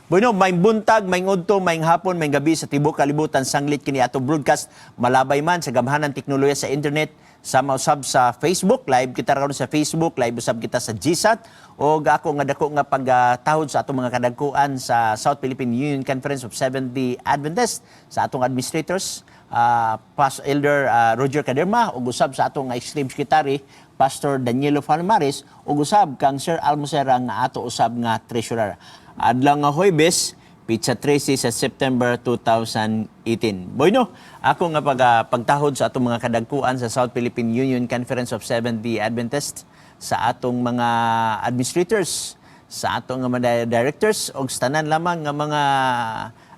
Bueno, may buntag, may udto, may hapon, may gabi sa tibuok kalibutan sanglit kini ato broadcast malabay man sa gamhanan teknolohiya sa internet sama usab sa Facebook live kita karon sa Facebook live usab kita sa GSAT o ako nga dako nga pagtahod sa atong mga kadagkuan sa South Philippine Union Conference of Seventh-day Adventists, sa atong administrators, Pas Elder Roger Caderma, ug usab sa atong extreme secretary, Pastor Danielo Palmares, ug usab kang Sir Almosera nga ato usab nga treasurer. Adlaw nga Huwebes, petsa 13 sa September 2018. Bueno, ako nga pagtahod sa atong mga kadagkuan sa South Philippine Union Conference of Seventh-day Adventists, sa atong mga administrators, sa atong nga mga directors og sa tanan lamang nga mga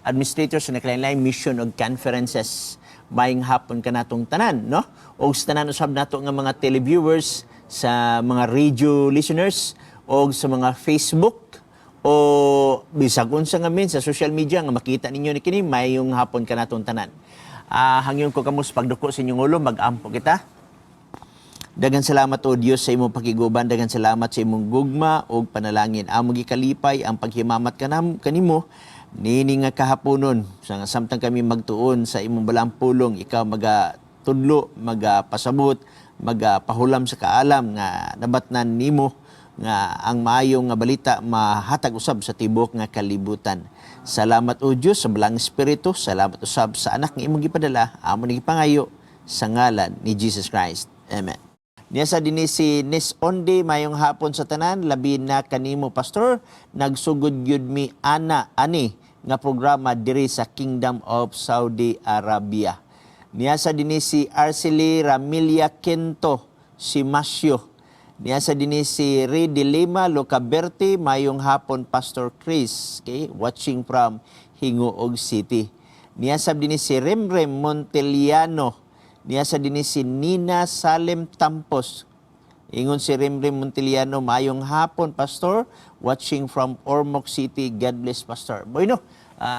administrators sa nagkalain mission og conferences. Maayong hapon kanatong tanan, no? Og sa tanan usab nato nga mga televiewers, sa mga radio listeners og sa mga Facebook o bisag unsa nga means sa social media nga makita ninyo ni kini, mayong hapon kanatong tanan. Hangyon ko kamo sa pagduko sa inyong ulo, mag-ampo kita. Daghang salamat, O Dios, sa imong pakiguban, daghang salamat sa imong gugma ug panalangin. Among gikalipay ang paghimamat kanimo niini nga kahaponon. Sa samtang kami magtuon sa imong balaang pulong, ikaw magatudlo, magapasabot, magapahulam sa kaalam nga nabatnan nimo nga ang maayo nga balita mahatag usab sa tibuok nga kalibutan. Salamat, O Dios, sa Balaang Espiritu, salamat usab sa anak nga imong gipadala. Amo ni gipangayo sa ngalan ni Jesus Christ. Amen. Niya sa dinhi si Nis Ondi, mayong hapon sa tanan, labi na kanimo, Pastor, nagsugod gyud mi ana ani nga programa diri sa Kingdom of Saudi Arabia. Niya sa dinhi si Arcely Ramilia Quinto, si Masyo. Niya sa dinhi si Ray de Lima Locaberti, mayong hapon, Pastor Chris, okay, watching from Gingoog City. Niya sa dinhi si Remrem Monteliano. Niya sa dinhi si Nina Salem Tampos. Ingon si Remrem Monteliano, "Mayong hapon, Pastor, watching from Ormoc City. God bless, Pastor." Bueno,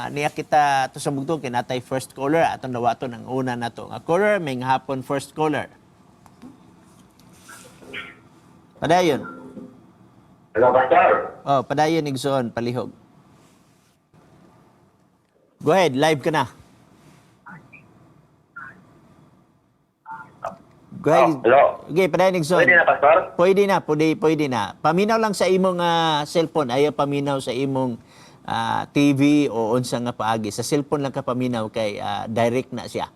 niya kita to sa bugtong kinatay first caller. Atong dawaton ang una nato nga caller. Mayong hapon, first caller. Padayon. Hello, Pastor. Oh, padayon, igsoon, palihog. Go ahead, live ka na. Go ahead. Oh, hello. Okay, padayon, igsoon. Pwede na, Pastor? Pwede na, pwede, pwede na. Paminaw lang sa imong cellphone, ayaw paminaw sa imong TV o unsa nga paagi. Sa cellphone lang ka paminaw kay direct na siya.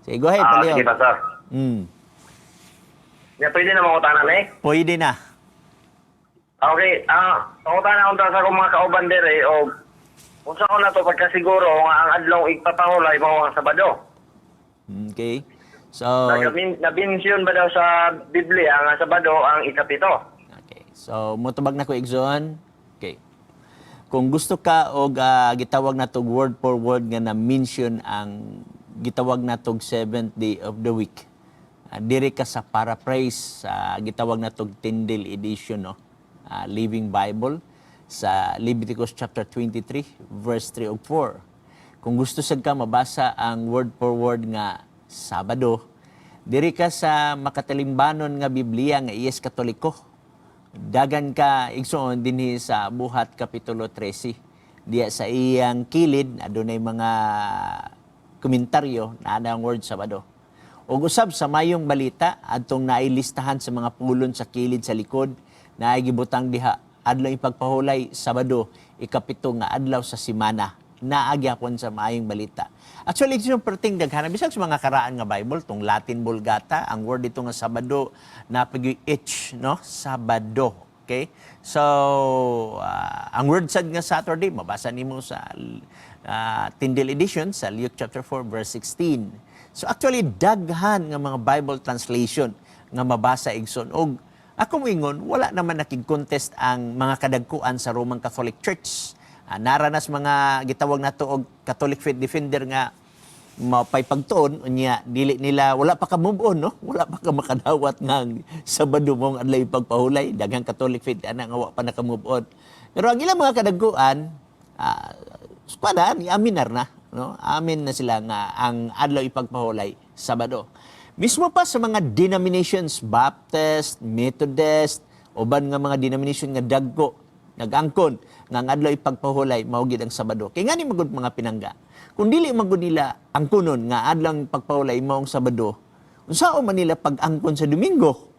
Sige, go ahead, palihog. Sige, Pastor. Ya, pwede na mangutana eh. Pwede na. Okay, mangutana akong sa akong mga kauban dere o unsa ko na to pagkasiguro nga ang adlaw igpapahulay mao ang Sabado? Okay. So, Nabinsyon ba daw sa Biblia nga Sabado ang ikapito? Okay. So, motubag na ko, igsoon. Okay. Kung gusto ka og gitawag natog word for word nga na-mention ang gitawag natog seventh day of the week, diri ka sa paraphrase sa gitawag natog Tyndale edition, no? Living Bible sa Leviticus chapter 23 verse 3 ug 4. Kung gusto sad ka mabasa ang word for word nga Sabado, diri ka sa makatalimbanon nga Biblia nga IS Katoliko. Dagan ka, igsoon, dinhi sa Buhat Kapitulo 13. Diya sa iyang kilid adunay mga komentaryo na ang word Sabado. Ug usab sa Mayong Balita adtong nailistahan sa mga pulon sa kilid sa likod, naay gibutang diha, adlaw ipagpahulay, Sabado, ikapito nga adlaw sa semana. Naa gyapon sa Maayong Balita. Actually, yung perting daghan bisag sa mga karaan nga Bible, tong Latin Vulgata, ang word dito nga Sabado napag H, no? Sabado. Okay? So, ang word sad nga Saturday mabasa nimo sa Tyndale edition sa Luke chapter 4 verse 16. So actually daghan nga mga Bible translation nga mabasa, igsoon. Og ako moingon, wala naman nakig-contest ang mga kadagkuan sa Roman Catholic Church. Naranas mga gitawag nato og Catholic Faith Defender nga mapay pagtuon unya dili nila, wala pa ka move on, no, wala pa ka makadawat nga ang Sabado mong adlaw pagpahulay. Daghang Catholic faith ana nga wa pa naka move on, pero ang ilang mga kadagkuan, eskwada ni aminar na, no, amin na sila nga ang adlaw ipagpahulay, Sabado. Mismo pa sa mga denominations, Baptist, Methodist, uban nga mga denomination nga dagko. Nagangkon nga ang adlaw ipagpahulay mao gid ang Sabado. Kay ngani magud, mga pinangga? Kung dili magud nila angkonon nga adlaw pagpahulay mao ang Sabado, unsaon man nila pag-angkon sa Domingo?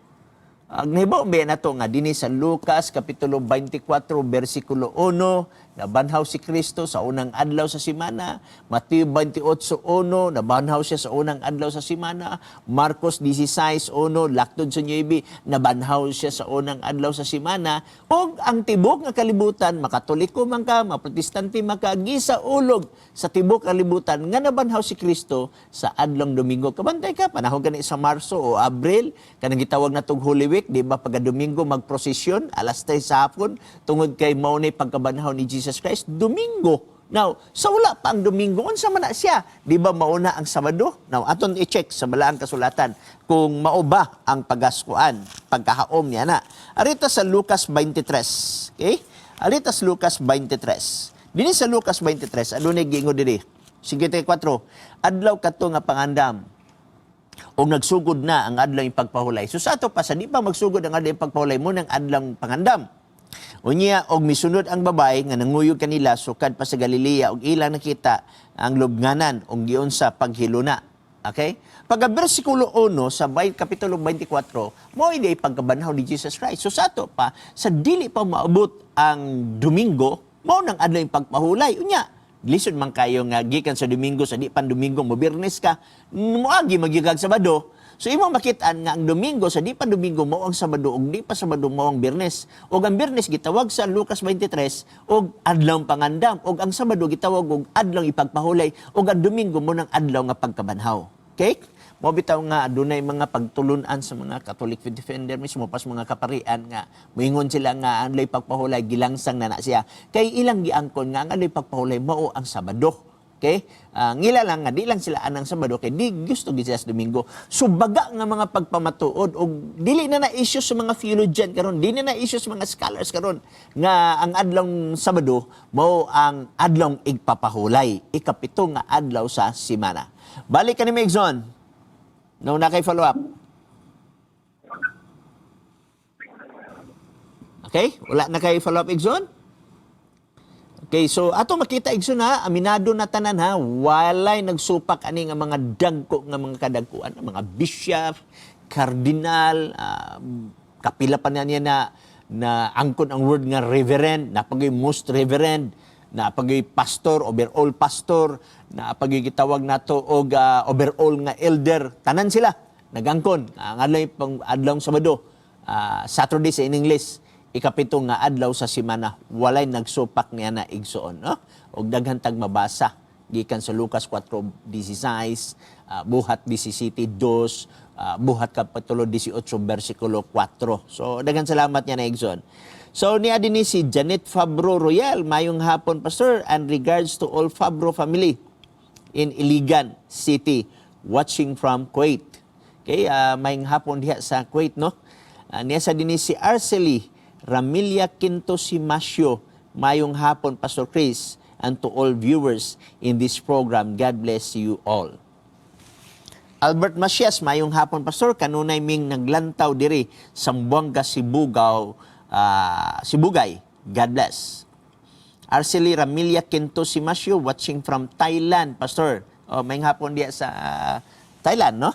Ang nahibaw ba nato nga dinhi sa Lucas kapitulo 24 bersikulo 1, nabanhaw si Kristo sa unang adlaw sa semana? Mateo 28:1, nabanhaw siya sa unang adlaw sa semana. Marcos 16:1, laktod sa 9, nabanhaw siya sa unang adlaw sa semana. Og ang tibok nga kalibutan, makatoliko man ka, maprotestante man ka, gisaulog sa tibok kalibutan nga nabanhaw si Kristo sa adlong Domingo. Kabantay ka, panahon gani sa Marso o Abril, kanang gitawag na tog Holy Week, di ba, pagka Domingo magprosesyon alas 3 sa hapon tungod kay mao ni pagkabanhaw ni Jesus Christ Domingo. Now, sa wala pa ang Domingo, unsa man na siya? Di ba mauna ang Sabado? Now, aton i-check sa balaang kasulatan kung mao ba ang pagaskuan, pagkahaom niya na. Arita sa Lucas 23. Okay? Arita sa Lucas 23. Dini sa Lucas 23, adunay giingon diri? 54. Adlaw kato nga pangandam o nagsugod na ang adlaw pagpahulay. So sa ato pa, sa di pa magsugod ang adlaw pagpahulay mo ng adlaw pangandam. Unya og misunod ang babae nga nanguyog kanila sukad pa sa Galilea og ilang nakita ang lubnganan og giunsa paghiluna. Okay? Pagka bersikulo 1 sa kapitulo 24, mao ini pagkabanhaw ni Jesus Christ. So sa ato pa, sa dili pa maabot ang Domingo, mao nang adlaw pagpahulay. Unya, lisod man kayo nga gikan sa Domingo, sa di pan Domingo mo Biyernes ka, moagi magyugag Sabado. So imo makitaan nga ang Domingo sa di pa Domingo mao ang Sabado ug di pa Sabado mao ang Biyernes. Ug ang Biyernes gitawag sa Lucas 23 og adlaw pangandam, ug ang Sabado gitawag og adlaw ipagpahulay, ug ang Domingo mo nang adlaw nga pagkabanhaw. Okay? Mo bitaw nga adunay mga pagtulun-an sa mga Catholic Faith Defender mismo pas mga kaparian nga moingon sila nga ang adlaw pagpahulay gilangsang na na siya kay ilang giangkon nga ang adlaw pagpahulay mao ang Sabado. Okay? Ngila lang nga di lang sila anang Sabado kay di gusto gid sila sa Domingo. So baga nga mga pagpamatuod og dili na na issue sa mga theologian karon, di na na issue sa mga scholars karon nga ang adlong Sabado mao ang adlong igpapahulay, ikapito nga adlaw sa semana. Balik ka ni Megson. No na kay follow up. Okay? Wala na kay follow up, Igson? Okay, so ato makita, Igsoon ha, aminado na tanan ha, walay nagsupak ani nga mga dagko nga mga kadagkuan, mga bishop, kardinal, kapila pa na niya na na angkon ang word nga reverend, napagay most reverend, napagay pastor, overall pastor, napagay gitawag nato og overall nga elder, tanan sila nagangkon ang adlaw pang adlawng Sabado, Saturday sa in English, ikapito nga adlaw sa semana. Walay nagsupak niya na, igsoon, no? Og daghan tag mabasa gikan sa Lucas 4:16, Buhat 17:2, Buhat kapitulo 18 bersikulo 4. So daghan salamat niya na, igsoon. So niya din ni si Janet Fabro Royal, "Mayong hapon, Pastor, and regards to all Fabro family in Iligan City, watching from Kuwait." Okay, mayong hapon diha sa Kuwait, no? Niya sa din ni si Arceli Ramilia Quinto Simasio, "Mayong hapon, Pastor Chris, and to all viewers in this program. God bless you all." Albert Macias, "Mayong hapon, Pastor. Kanunay ming naglantaw diri sa Zamboanga, Sibugaw, Sibugay. God bless." Arceli Ramilia Quinto Simasio, "Watching from Thailand, Pastor." Oh, mayong hapon diya sa Thailand, no?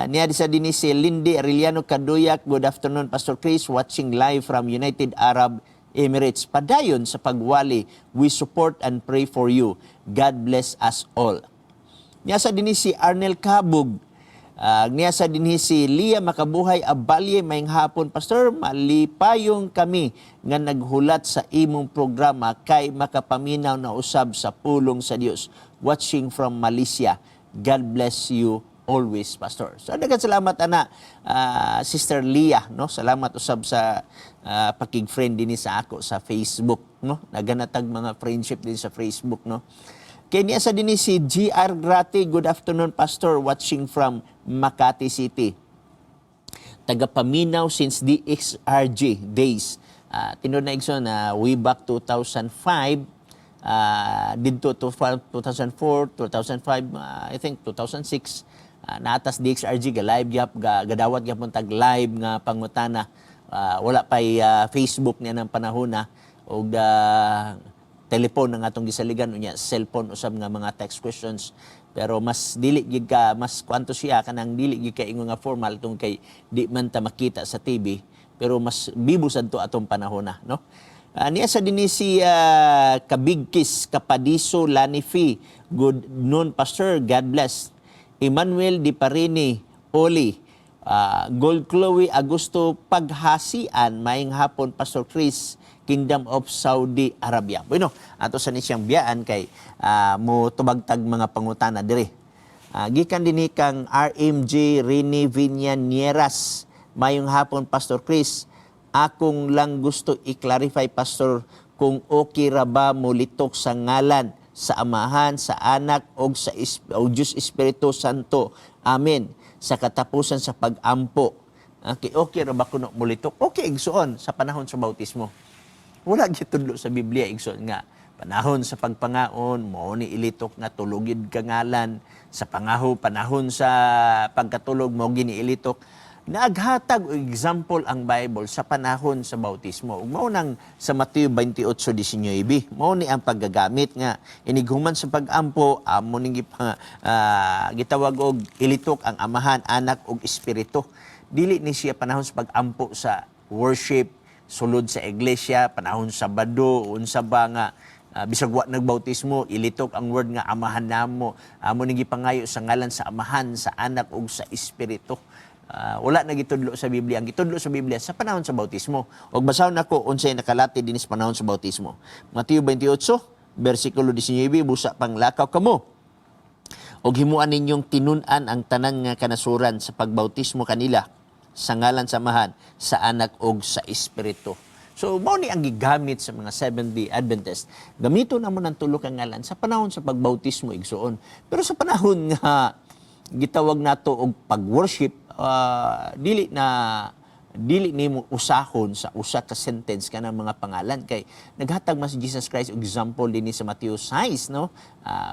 Niya di sa dinhi si Lindy Arellano Kaduyak, "Good afternoon, Pastor Chris, watching live from United Arab Emirates. Padayon sa pagwali. We support and pray for you. God bless us all." Niya sa dinhi si Arnel Kabug. Niya sa dinhi si Lia Makabuhay Abalye, "Mayong hapon, Pastor. Malipayong kami nga naghulat sa imong programa kay makapaminaw na usab sa pulong sa Dios. Watching from Malaysia. God bless you always, Pastor." So daghang salamat ana, Sister Lia, no? Salamat usab sa pakig-friend dinhi sa ako sa Facebook, no? Naganatag mga friendship din sa Facebook, no? Kay niya sa dinhi si GR Grati, "Good afternoon, Pastor, watching from Makati City. Tagapaminaw since DXRG days." Tinuod na, igsoon, na way back 2005, didto to 2004, 2005, I think 2006, naatas DXRG ga live gyap ga gadawat gyapon tag live nga pangutana. Wala pa'y Facebook niya ng panahon na og telepon ang atong gisaligan, unya cellphone usab nga mga text questions, pero mas dili gid ka, mas kwanto siya kanang dili gid ka ingon nga formal tungod kay di man ta makita sa TV, pero mas bibo sad to atong panahon na, no? Niya sa dinhi si Kabigkis Kapadiso Lanifi. Good noon, Pastor. God bless. Emmanuel Di Parini Oli. Gold Chloe Augusto Paghasian. Maayong hapon, Pastor Chris. Kingdom of Saudi Arabia. Bueno, ato sa ni siyang biyaan kay mo tubagtag mga pangutana diri. Gikan dinhi kang RMG Rini Villanieras. Mayong hapon, Pastor Chris. Akong lang gusto i-clarify, Pastor, kung okay ra ba molitok sa ngalan sa Amahan, sa Anak og sa o Diyos Espiritu Santo. Amen. Sa katapusan sa pag-ampo. Okay, okay ra ba kuno molitok? Okay, igsoon, sa panahon sa bautismo. Wala gitudlo sa Biblia, igsoon, nga panahon sa pagpangaon mo ni ilitok nga tulo gid ka ngalan sa pangaho, panahon sa pagkatulog mo gini ilitok. Naghatag og example ang Bible sa panahon sa bautismo. Ug mao nang sa Mateo 28:19, mao ni ang paggagamit nga inighuman sa pag-ampo amo ning gitawag og ilitok ang Amahan, Anak ug Espiritu. Dili ni siya panahon sa pag-ampo sa worship, sulod sa iglesia, panahon sa Sabado, unsa ba nga bisag wa nagbautismo, ilitok ang word nga Amahan namo. Amo ning gipangayo sa ngalan sa Amahan, sa Anak ug sa Espiritu. Wala na gitudlo sa Biblia. Ang gitudlo sa Biblia sa panahon sa bautismo. Og basahon nako unsay nakalati dinis panahon sa bautismo. Mateo 28 bersikulo 19, "Busa panglakaw kamo og himuan ninyong tinun-an ang tanan nga kanasuran sa pagbautismo kanila sa ngalan sa Amahan, sa Anak ug sa Espiritu." So mao ni ang gigamit sa mga Seventh-day Adventist. Gamito na mo ng tulo ka ngalan sa panahon sa pagbautismo, igsoon. Pero sa panahon nga gitawag nato og pag-worship, dili na dili nimo usahon sa usa ka sentence kanang mga pangalan kay naghatag man si Jesus Christ og example dinhi sa Mateo 6, no?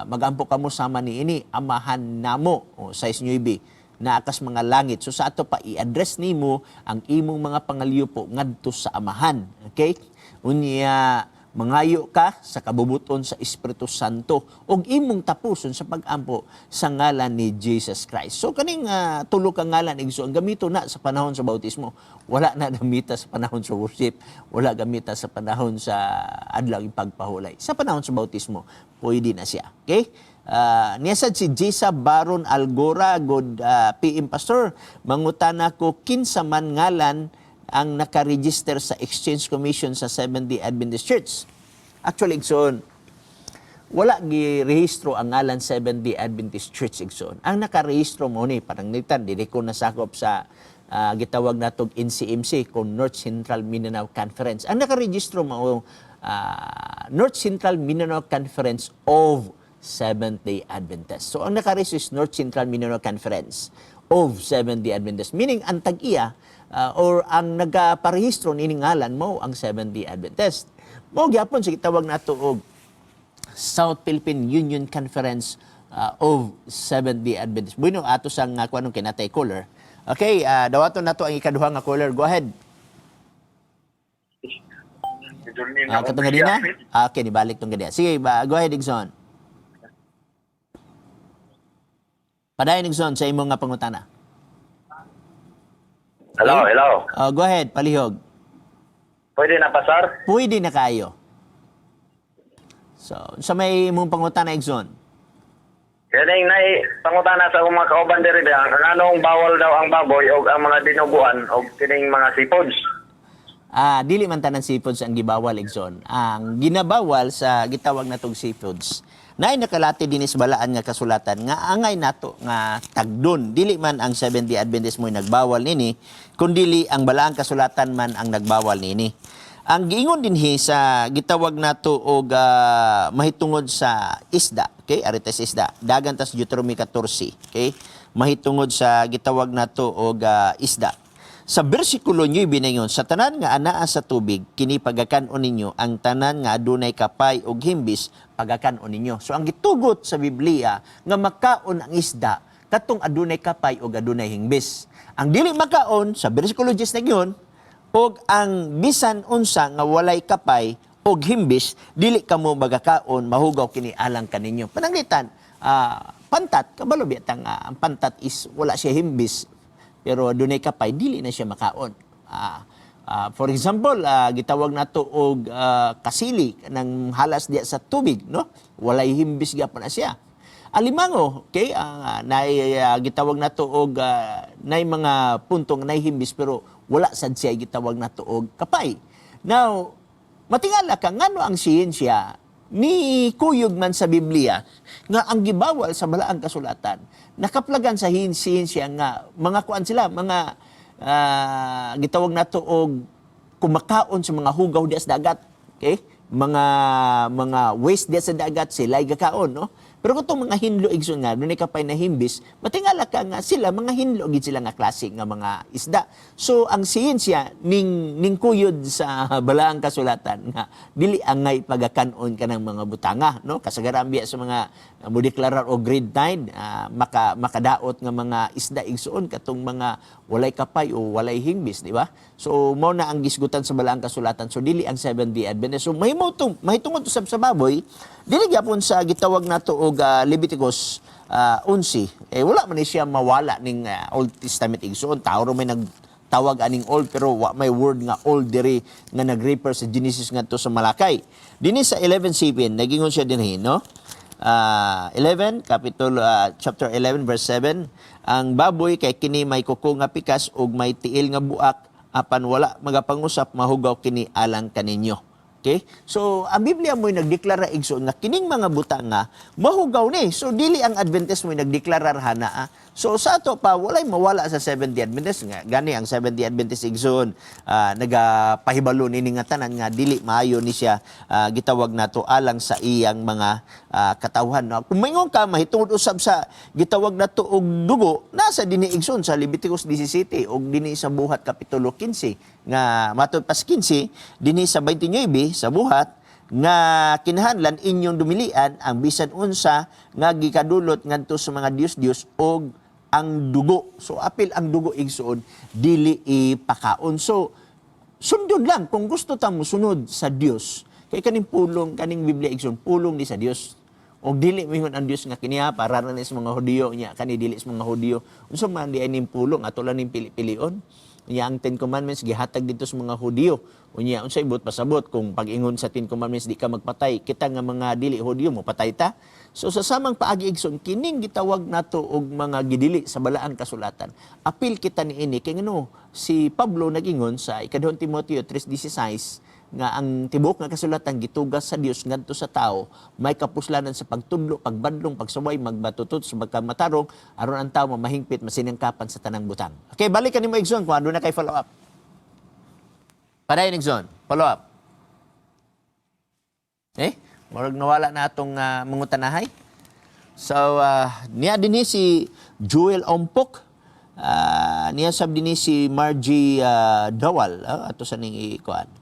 Magampo kamo sama niini, "Amahan namo," o 6:9, "naa kas mga langit." So sa ato pa i-address nimo ang imong mga pangaliupo ngadto sa Amahan, okay? Unya mangayo ka sa kabubuton sa Espiritu Santo ug imong tapuson sa pag-ampo sa ngalan ni Jesus Christ. So kaning tulo ka ngalan, igsoon, gamito na sa panahon sa bautismo. Wala na gamita sa panahon sa worship, wala gamita sa panahon sa adlaw pagpahulay. Sa panahon sa bautismo, pwede na siya. Okay? Niya sad si Jisa Baron Algora, "Good PM, Pastor. Mangutana ko, kinsa man ngalan ang nakaregister sa Exchange Commission sa Seventh-day Adventist Church?" Actually, igsoon, wala girehistro ang ngalan Seventh-day Adventist Church, igsoon. Ang nakarehistro mo ni parang nitan dili ko nasakop sa gitawag natog NCMC kung North Central Mindanao Conference. Ang nakarehistro mao North Central Mindanao Conference of Seventh-day Adventist. So ang nakarehistro is North Central Mindanao Conference of Seventh-day Adventist. Meaning ang tag-iya or ang nagaparehistro nining ngalan mo ang Seventh-day Adventist. Mao gyapon sa gitawag nato og South Philippine Union Conference of Seventh-day Adventist. Bueno, ato sang kuanong kinatay caller. Okay, dawaton nato ang ikaduha nga caller. Go ahead. Katong ganina? Ah, okay, nibalik tong ganina. Sige, ba, go ahead, Igsoon. Padayon, Igsoon, sa imong nga pangutana. Hello, hello. Go ahead, palihog. Pwede na pa, sir? Pwede na kayo. So, sa may imong pangutana, Igsoon? Kaning nay pangutana sa akong mga kauban diri ba, nganong bawal daw ang baboy og ang mga dinuguan og kining mga seafoods? Ah, dili man tanan seafoods ang gibawal, Igsoon. Ang ginabawal sa gitawag natong seafoods, naay nakalati dinis balaan nga kasulatan nga angay nato nga tagdon. Dili man ang Seventh-day Adventist mo'y nagbawal nini, kundili ang balaang kasulatan man ang nagbawal nini. Ang giingon dinhi sa gitawag nato og mahitungod sa isda, okay? Arites isda. Dagan tas Deuteronomy 14, okay? Mahitungod sa gitawag nato og isda. Sa bersikulo 9 na, "Sa tanan nga anaa sa tubig, kini pagakan-on ninyo, ang tanan nga adunay kapay og himbis, pagakan-on ninyo." So ang gitugot sa Biblia nga makaon ang isda, katong adunay kapay og adunay himbis. Ang dili makaon sa bersikulo 10 na yun, Ug ang bisan unsa nga walay kapay og himbis, dili kamo magakaon, mahugaw kini alang kaninyo. Pananglitan, pantat, kabalo biya nga ang pantat is wala siya himbis, pero dunay kapay, dili na siya makaon. For example, gitawag nato og kasili ng halas diya sa tubig, no? Walay himbis gyapon na siya. Alimango, okay, ang nay gitawag nato og nay mga punto nga nay himbis pero wala sad siya gitawag nato og kapay. Now, matingala ka ngano ang siyensya ni kuyog man sa Biblia nga ang gibawal sa balaang kasulatan nakaplagan sa siyensya nga mga kuan sila, mga gitawag nato og kumakaon sa mga hugaw diya sa dagat, okay, mga waste diya sa dagat sila gakaon, no? Pero kung itong mga hinlo, igsoon, nga dunay kapay na himbis, matingala ka nga sila mga hinlo gid sila nga klase nga mga isda. So ang siyensya ning kuyod sa balaang kasulatan nga dili angay pagakanon kanang mga butanga, no? Kasagaran biya sa mga modeklarar og grade 9, makadaot nga mga isda, igsoon, katong mga walay kapay o walay himbis, di ba? So mao na ang gisgutan sa balaang kasulatan. So dili ang Seventh Day Adventist. So mahimo tong mahitungod usab sa baboy, dili gyapon sa gitawag nato og Leviticus 11. Eh wala man ni siya mawala ning Old Testament, igsoon. Tao ra may nagtawag aning old pero wa may word nga old diri nga nag-refer sa Genesis ngadto sa Malakay. Dinhi sa 11:7 nagingon siya dinhi, no? 11 kapitulo, chapter 11 verse 7, ang baboy kay kini may kuko nga pikas ug may tiil nga buak apan wala magapangusap, mahugaw kini alang kaninyo. Okay? So, ang Biblia mo'y nagdeklara, igsoon, nga kining mga butanga mahugaw ni. So, dili ang Adventist mo'y nagdeklarar hana. So, sa ato pa, walay mawala sa Seventh-day Adventist. Nga, gani ang Seventh-day Adventist, igsoon, nagapahibalo nini nga tanan nga dili maayo ni siya gitawag nato alang sa iyang mga katawhan. No? Kung maingon ka, mahitungod usab sa gitawag nato og dugo, nasa dinhi, igsoon, sa Leviticus 17 og dinhi sa Buhat Kapitulo 15 nga matod pas 15 dinhi sa 29 sa Buhat nga kinahanglan inyong dumilian ang bisan unsa nga gikadulot ngadto sa mga dios-dios og ang dugo. So apil ang dugo, igsoon, dili ipakaon. So sundon lang kung gusto ta mo sunod sa Dios. Kay kaning pulong, kaning Biblia, igsoon, pulong ni sa Dios. Og dili moingon ang Dios nga kiniya para ra ni sa mga Hudiyo nya kani dili sa mga Hudiyo. Unsa man di ay ning pulong, ato lang ning pili-pilion. Unya ang Ten Commandments gihatag dito sa mga Hudiyo. Unya unsay buot pasabot kung pag-ingon sa Ten Commandments di ka magpatay, kita nga mga dili Hudiyo mo patay ta? So sa samang paagi, igsoon, kining gitawag nato og mga gidili sa balaang kasulatan. Apil kita niini kay ngano si Pablo nagingon sa ikaduhang Timoteo 3:16 nga ang tibuok nga kasulatan gitugas sa Dios ngadto sa tao, may kapuslanan sa pagtudlo, pagbadlong, pagsaway, magbatutot sa pagkamatarong, aron ang tao mamahingpit, masinangkapan sa tanang butang. Okay, balik kanimo, igsoon, kung ano na kay follow up. Padayon, igsoon, follow up. Eh, murag nawala na atong mangutanahay. So, niya dinhi si Joel Ompok. Niya sab dinhi si Margie Dawal. Ato sa ning ikuan.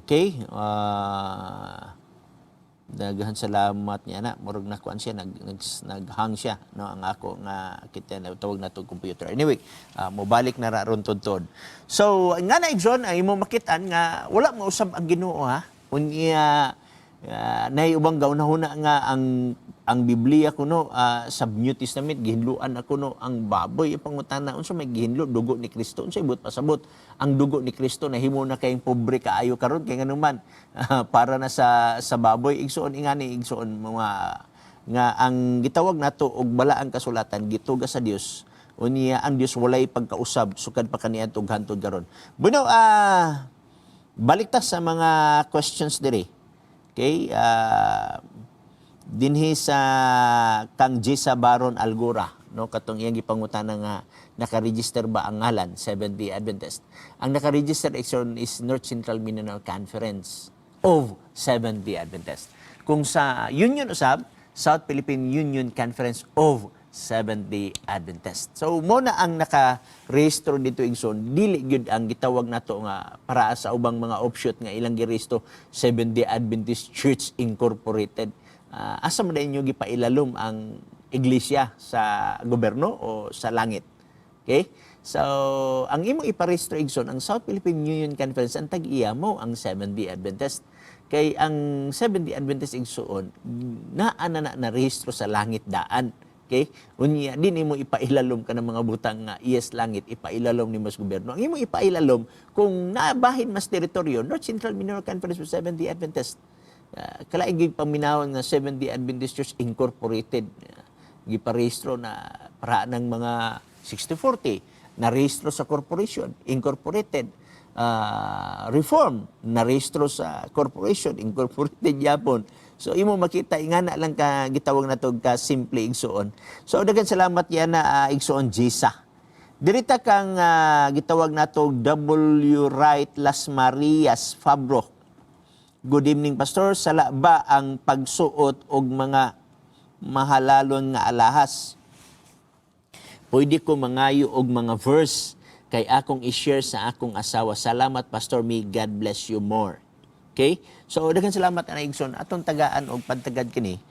Okay. Daghan salamat niya na. Murag nakuan siya, nag naghang siya, no, ang ako nga kita na tawag na to computer. Anyway, mobalik na ra ron tudtod. So, nga na, igsoon, ang imo makitaan nga wala mausab ang Ginoo, ha. Unya nay ubang gaunahuna nga ang Biblia kuno sa New Testament gihinluan ako no ang baboy. Ang pangutana, unsa may gihinlo? Dugo ni Kristo. Unsa ibot pasabot ang dugo ni Kristo nahimo na kayong pobre kaayo karon kay nganuman para na sa baboy, igsoon? Ingani, igsoon, mga nga ang gitawag nato og balaang kasulatan gituga sa Dios. Unya ang Dios walay pagkausab sukad pa kaniadto ug hantod karon. Bueno, balik ta sa mga questions diri. Okay, dinhi sa kang Jisa Baron Algura, no, katong iyang gipangutana nga naka-register ba ang ngalan Seventh-day Adventist. Ang naka-register, igsoon, is North Central Mindanao Conference of Seventh-day Adventist. Kung sa Union usab, South Philippine Union Conference of Seventh-day Adventist. So mo na ang naka-rehistro dito, igsoon, dili gyud ang gitawag nato nga para sa ubang mga offshoot nga ilang girehistro Seventh-day Adventist Church Incorporated. Asa man inyo gipailalom ang iglesia, sa gobyerno o sa langit? Okay? So, ang imong iparehistro, igsoon, ang South Philippine Union Conference, ang tag-iya mao ang Seventh-day Adventist. Kay ang Seventh-day Adventist, igsoon, naa na na narehistro sa langit daan. Okay? Unya, di nimo ipailalom ka ng mga butang nga yes langit, ipailalom nimo sa gobyerno. Ang imo ipailalom, kung nabahin mas teritoryo, North Central Mindanao Conference of Seventh-day Adventist. Kalaing paminawon nga Seventh-day Adventist Church Incorporated. Giparehistro na para ng mga 60-40, narehistro sa corporation, incorporated. Reform, narehistro sa corporation, incorporated yapon. So imo makita ingana lang ka gitawag nato ka simple, igsuon. So daghan salamat yan na igsuon Jisa. Dirita kang gitawag nato W. Wright Las Marias Fabro. "Good evening, Pastor. Sala ba ang pagsuot og mga mahalalon nga alahas? Pwede ko mangayo og mga verse kay akong i-share sa akong asawa. Salamat, Pastor. May God bless you more." Okay? So daghan salamat ana, igsoon. Atong tagaan og pagtagad kini.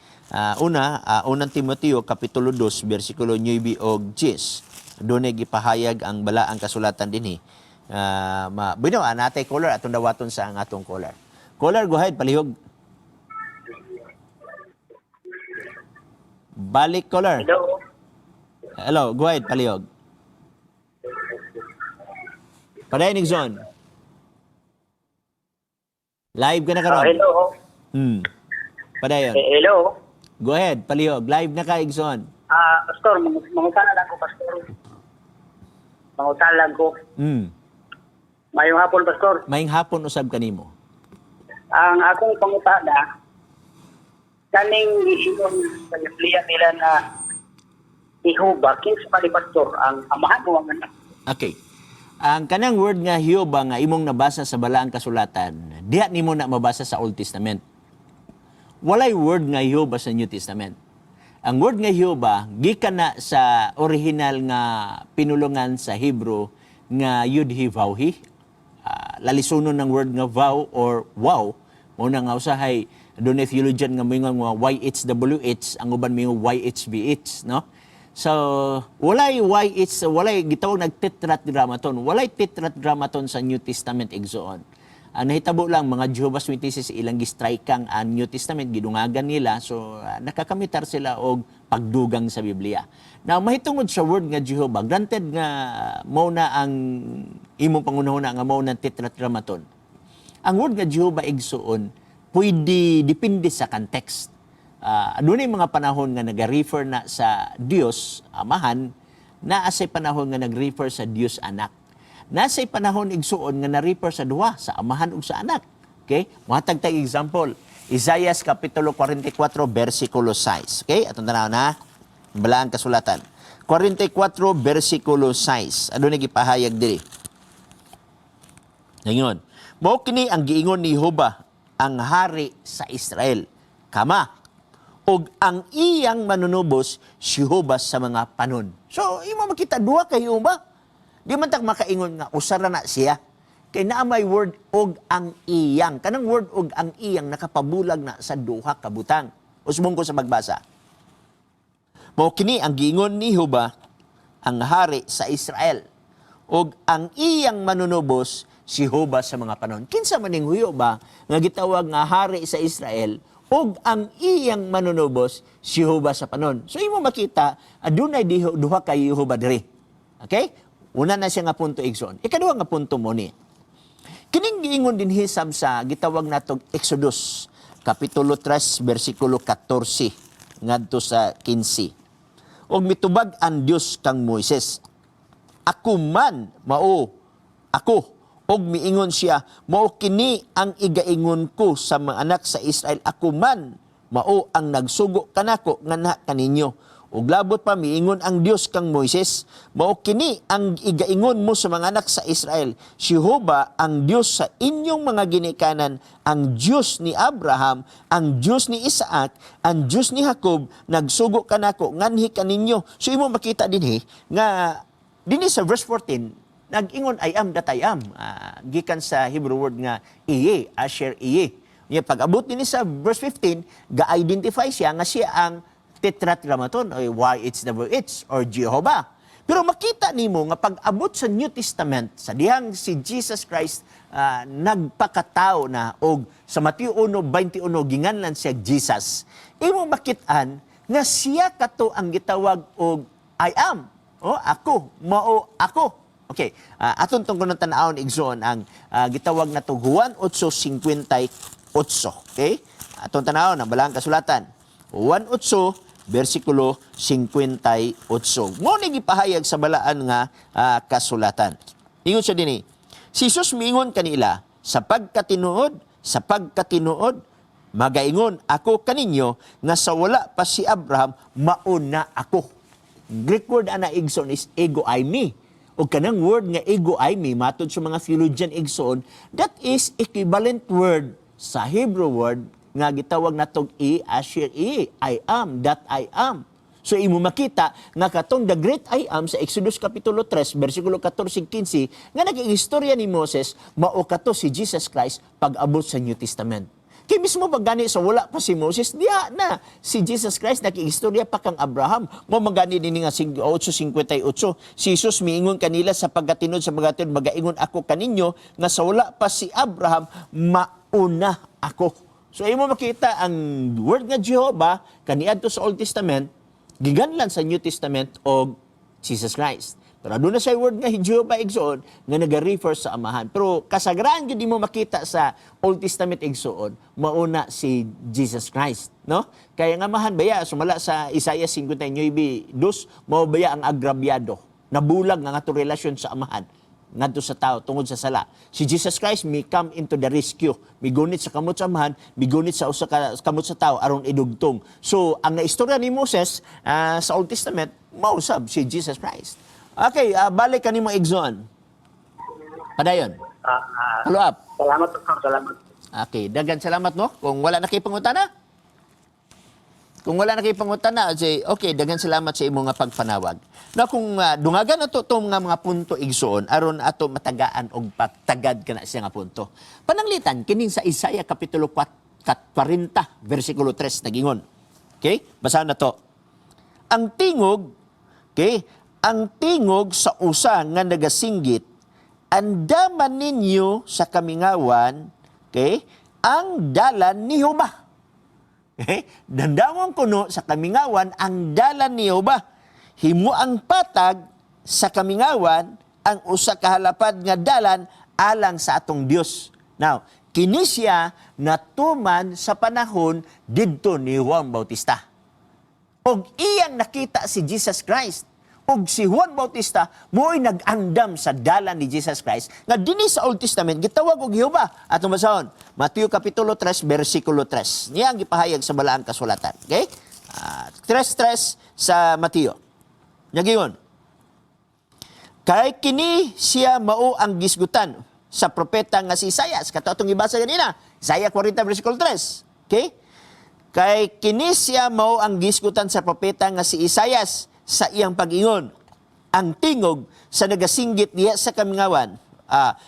Una, unang Timoteo kapitulo 2 bersikulo 9 og 10. Dunay gipahayag ang balaang kasulatan dinhi. Ma bueno, natay caller, atong dawaton sa ang atong caller. Caller, go ahead, palihog. Balik, caller. Hello. Hello, go ahead, palihog. Padayon, igsoon. Live ka na karon. Hello. Padayon. Eh, hello. Go ahead, palihog. Live na ka, igsoon. Pastor, mangutana lang ko, Pastor. Mangutana lang ko. Mayong hapon, Pastor. Maayong hapon usab kanimo. Ang akong pangutana, kaning giingon sa Biblia nila na Jehovah, kinsa pa ni, Pastor, ang amahan o ang anak? Okay. Ang kanang word nga Jehovah nga imong nabasa sa balaang kasulatan, diha nimo na mabasa sa Old Testament. Walay word nga Jehovah sa New Testament. Ang word nga Jehovah gikan na sa original nga pinulungan sa Hebrew nga Yud He Vav He. Lalisunon ng word nga vow or wow. Mao na nga usahay dunay theologian nga moingon nga YHWH, ang uban moingon YHVH, no? So, walay YH, walay gitawag nag tetragrammaton. Walay tetragrammaton sa New Testament, igsoon. Ang nahitabo lang, mga Jehovah's Witnesses, ilang gi-strike ang New Testament, gidungagan nila, so nakakamitar sila og pagdugang sa Biblia. Now, mahitungod sa word nga Jehovah, granted nga mao na ang imong pangunahuna nga mao na tetragrammaton. Ang word nga Jehovah, igsoon, pwede depende sa context. Dunay mga panahon nga nag-refer na sa Dios Amahan, naa say panahon nga nag-refer sa Dios Anak. Naa say panahon, igsuon, nga na-refer sa duha, sa Amahan ug sa Anak. Okay? Muhatag tag example. Isaiah kapitulo 44 bersikulo 6. Okay? Atong tanaw na balaang kasulatan. 44 bersikulo 6. Ano ni gipahayag diri? Ngayon, "Mao kini ang giingon ni Jehova, ang hari sa Israel. Kama og ang iyang manunubos, si Jehova sa mga panon." So, imo makita duha kay Jehova. Di man tak makaingon nga usa ra na siya. Kay naa may word "og ang iyang". Kanang word "og ang iyang" nakapabulag na sa duha ka butang. Usbong ko sa magbasa. "Mao kini ang giingon ni Jehova, ang hari sa Israel, ug ang iyang manunubos, si Jehova sa mga panon." Kinsa man ning Jehova nga gitawag nga hari sa Israel ug ang iyang manunubos si Jehova sa panon? So imo makita adunay duha kay Jehova diri. Okay? Una na siya nga punto, igsoon. Ikaduha nga punto mo ni. Kining giingon din hisab sa gitawag natog Exodus kapitulo 3 bersikulo 14 ngadto sa 15. "Ug mitubag ang Dios kang Moises, 'Ako man mao ako.' Ug miingon siya, 'Mao kini ang igaingon ko sa mga anak sa Israel, Ako man mao ang nagsugo kanako nganha kaninyo.' Ug labot pa miingon ang Dios kang Moises, 'Mao kini ang igaingon mo sa mga anak sa Israel: Si Jehova ang Dios sa inyong mga ginikanan, ang Dios ni Abraham, ang Dios ni Isaac, ang Dios ni Jacob, nagsugo kanako nganhi kaninyo.'" So imo makita dinhi nga dinhi sa verse 14 nag-ingon "I am that I am." Gikan sa Hebrew word nga Ehyeh, Asher Ehyeh. Nya pag abot dinhi sa verse 15, ga-identify siya nga siya ang tetragrammaton o YHWH or Jehovah. Pero makita nimo nga pag-abot sa New Testament, sa dihang si Jesus Christ nagpakatao na og sa Mateo 1:21 ginganlan siya Jesus. Imo makit-an nga siya kato ang gitawag og I am. Oh, ako, mao ako. Okay, aton tong kuno tan-awon, igsoon, ang gitawag na to Juan 8:58. Okay? Aton tan-awon ang balaang kasulatan. Juan 8 versikulo 58. Mao ni gipahayag sa balaan nga kasulatan. Ingon siya dinhi. Si Jesus miingon kanila, Sa pagkatinuod, magaingon ako kaninyo nga sa wala pa si Abraham, mauna ako." Greek word ana, igsoon, is ego eimi. O kanang word nga ego eimi, matod sa mga theologian, igsoon, that is equivalent word sa Hebrew word nga gitawag natog Ehyeh asher ehyeh, I am that I am. So imo makita nga katong the great I am sa Exodus kapitulo 3 bersikulo 14 15 nga naging istorya ni Moses, mao kato si Jesus Christ pag-abot sa New Testament. Kay mismo pag gani sa wala pa si Moses, diha na si Jesus Christ nakiistorya pa kang Abraham. Mao man gani dinhi nga 8:58. Si Jesus miingon kanila, Sa pagkatinod, magaingon ako kaninyo nga sa wala pa si Abraham, mauna ako." So imo makita ang word nga Jehovah kaniadto sa Old Testament, giganlan sa New Testament og Jesus Christ. Pero aduna sa word nga Jehovah, igsoon, nga naga-refer sa amahan. Pero kasagraan gyud mo makita sa Old Testament, igsoon, mauna si Jesus Christ, no? Kaya nga amahan baya sumala sa Isaiah 59:2, mao baya ang agrabyado, nabulag nga ato relasyon sa amahan ngadto sa tao tungod sa sala. Si Jesus Christ mi come into the rescue. Migunit sa kamot sa amahan, migunit sa usa ka kamot sa tao aron idugtong. So ang istorya ni Moses sa Old Testament, mausab si Jesus Christ. Okay, balik kanimo, igsoon. Padayon. Follow up. Salamat, Pastor. Salamat. Okay, daghan salamat, no. Kung wala na kay pangutana. Kung wala na kay pangutana, say, okay, daghan salamat sa imong nga pagpanawag. Na kung dungagan nato tong nga mga punto, igsoon, aron ato matagaan og pagtagad kana siya nga punto. Pananglitan kining sa Isaiah kapitulo 4, 40 versikulo 3 nagingon. Okay? Basahan na to. Ang tingog, okay, ang tingog sa usa nga nagasinggit, "Andaman ninyo sa kamingawan," okay, "ang dalan ni Jehova." Okay? "Dandamon kuno sa kamingawan ang dalan ni Jehova. Himo ang patag sa kamingawan ang usa ka halapad nga dalan alang sa atong Dios." Now, kini siya natuman sa panahon didto ni Juan Bautista. Og iyang nakita si Jesus Christ. Og si Juan Bautista mo'y nag-andam sa dalan ni Jesus Christ nga dinhi sa Old Testament gitawag og Jehova. Atong basahon, Mateo kapitulo 3 bersikulo 3. Niya ang gipahayag sa balaang kasulatan. Okay? 3:3 sa Mateo. Nagingon, "Kay kini siya mao ang gisgutan sa propeta nga si Isaias." Kato atong gibasa ganina, Isaiah 40 versikulo 3. Okay? "Kay kini siya mao ang gisgutan sa propeta nga si Isaias sa iyang pag-ingon, 'Ang tingog sa nagasinggit diha sa kamingawan,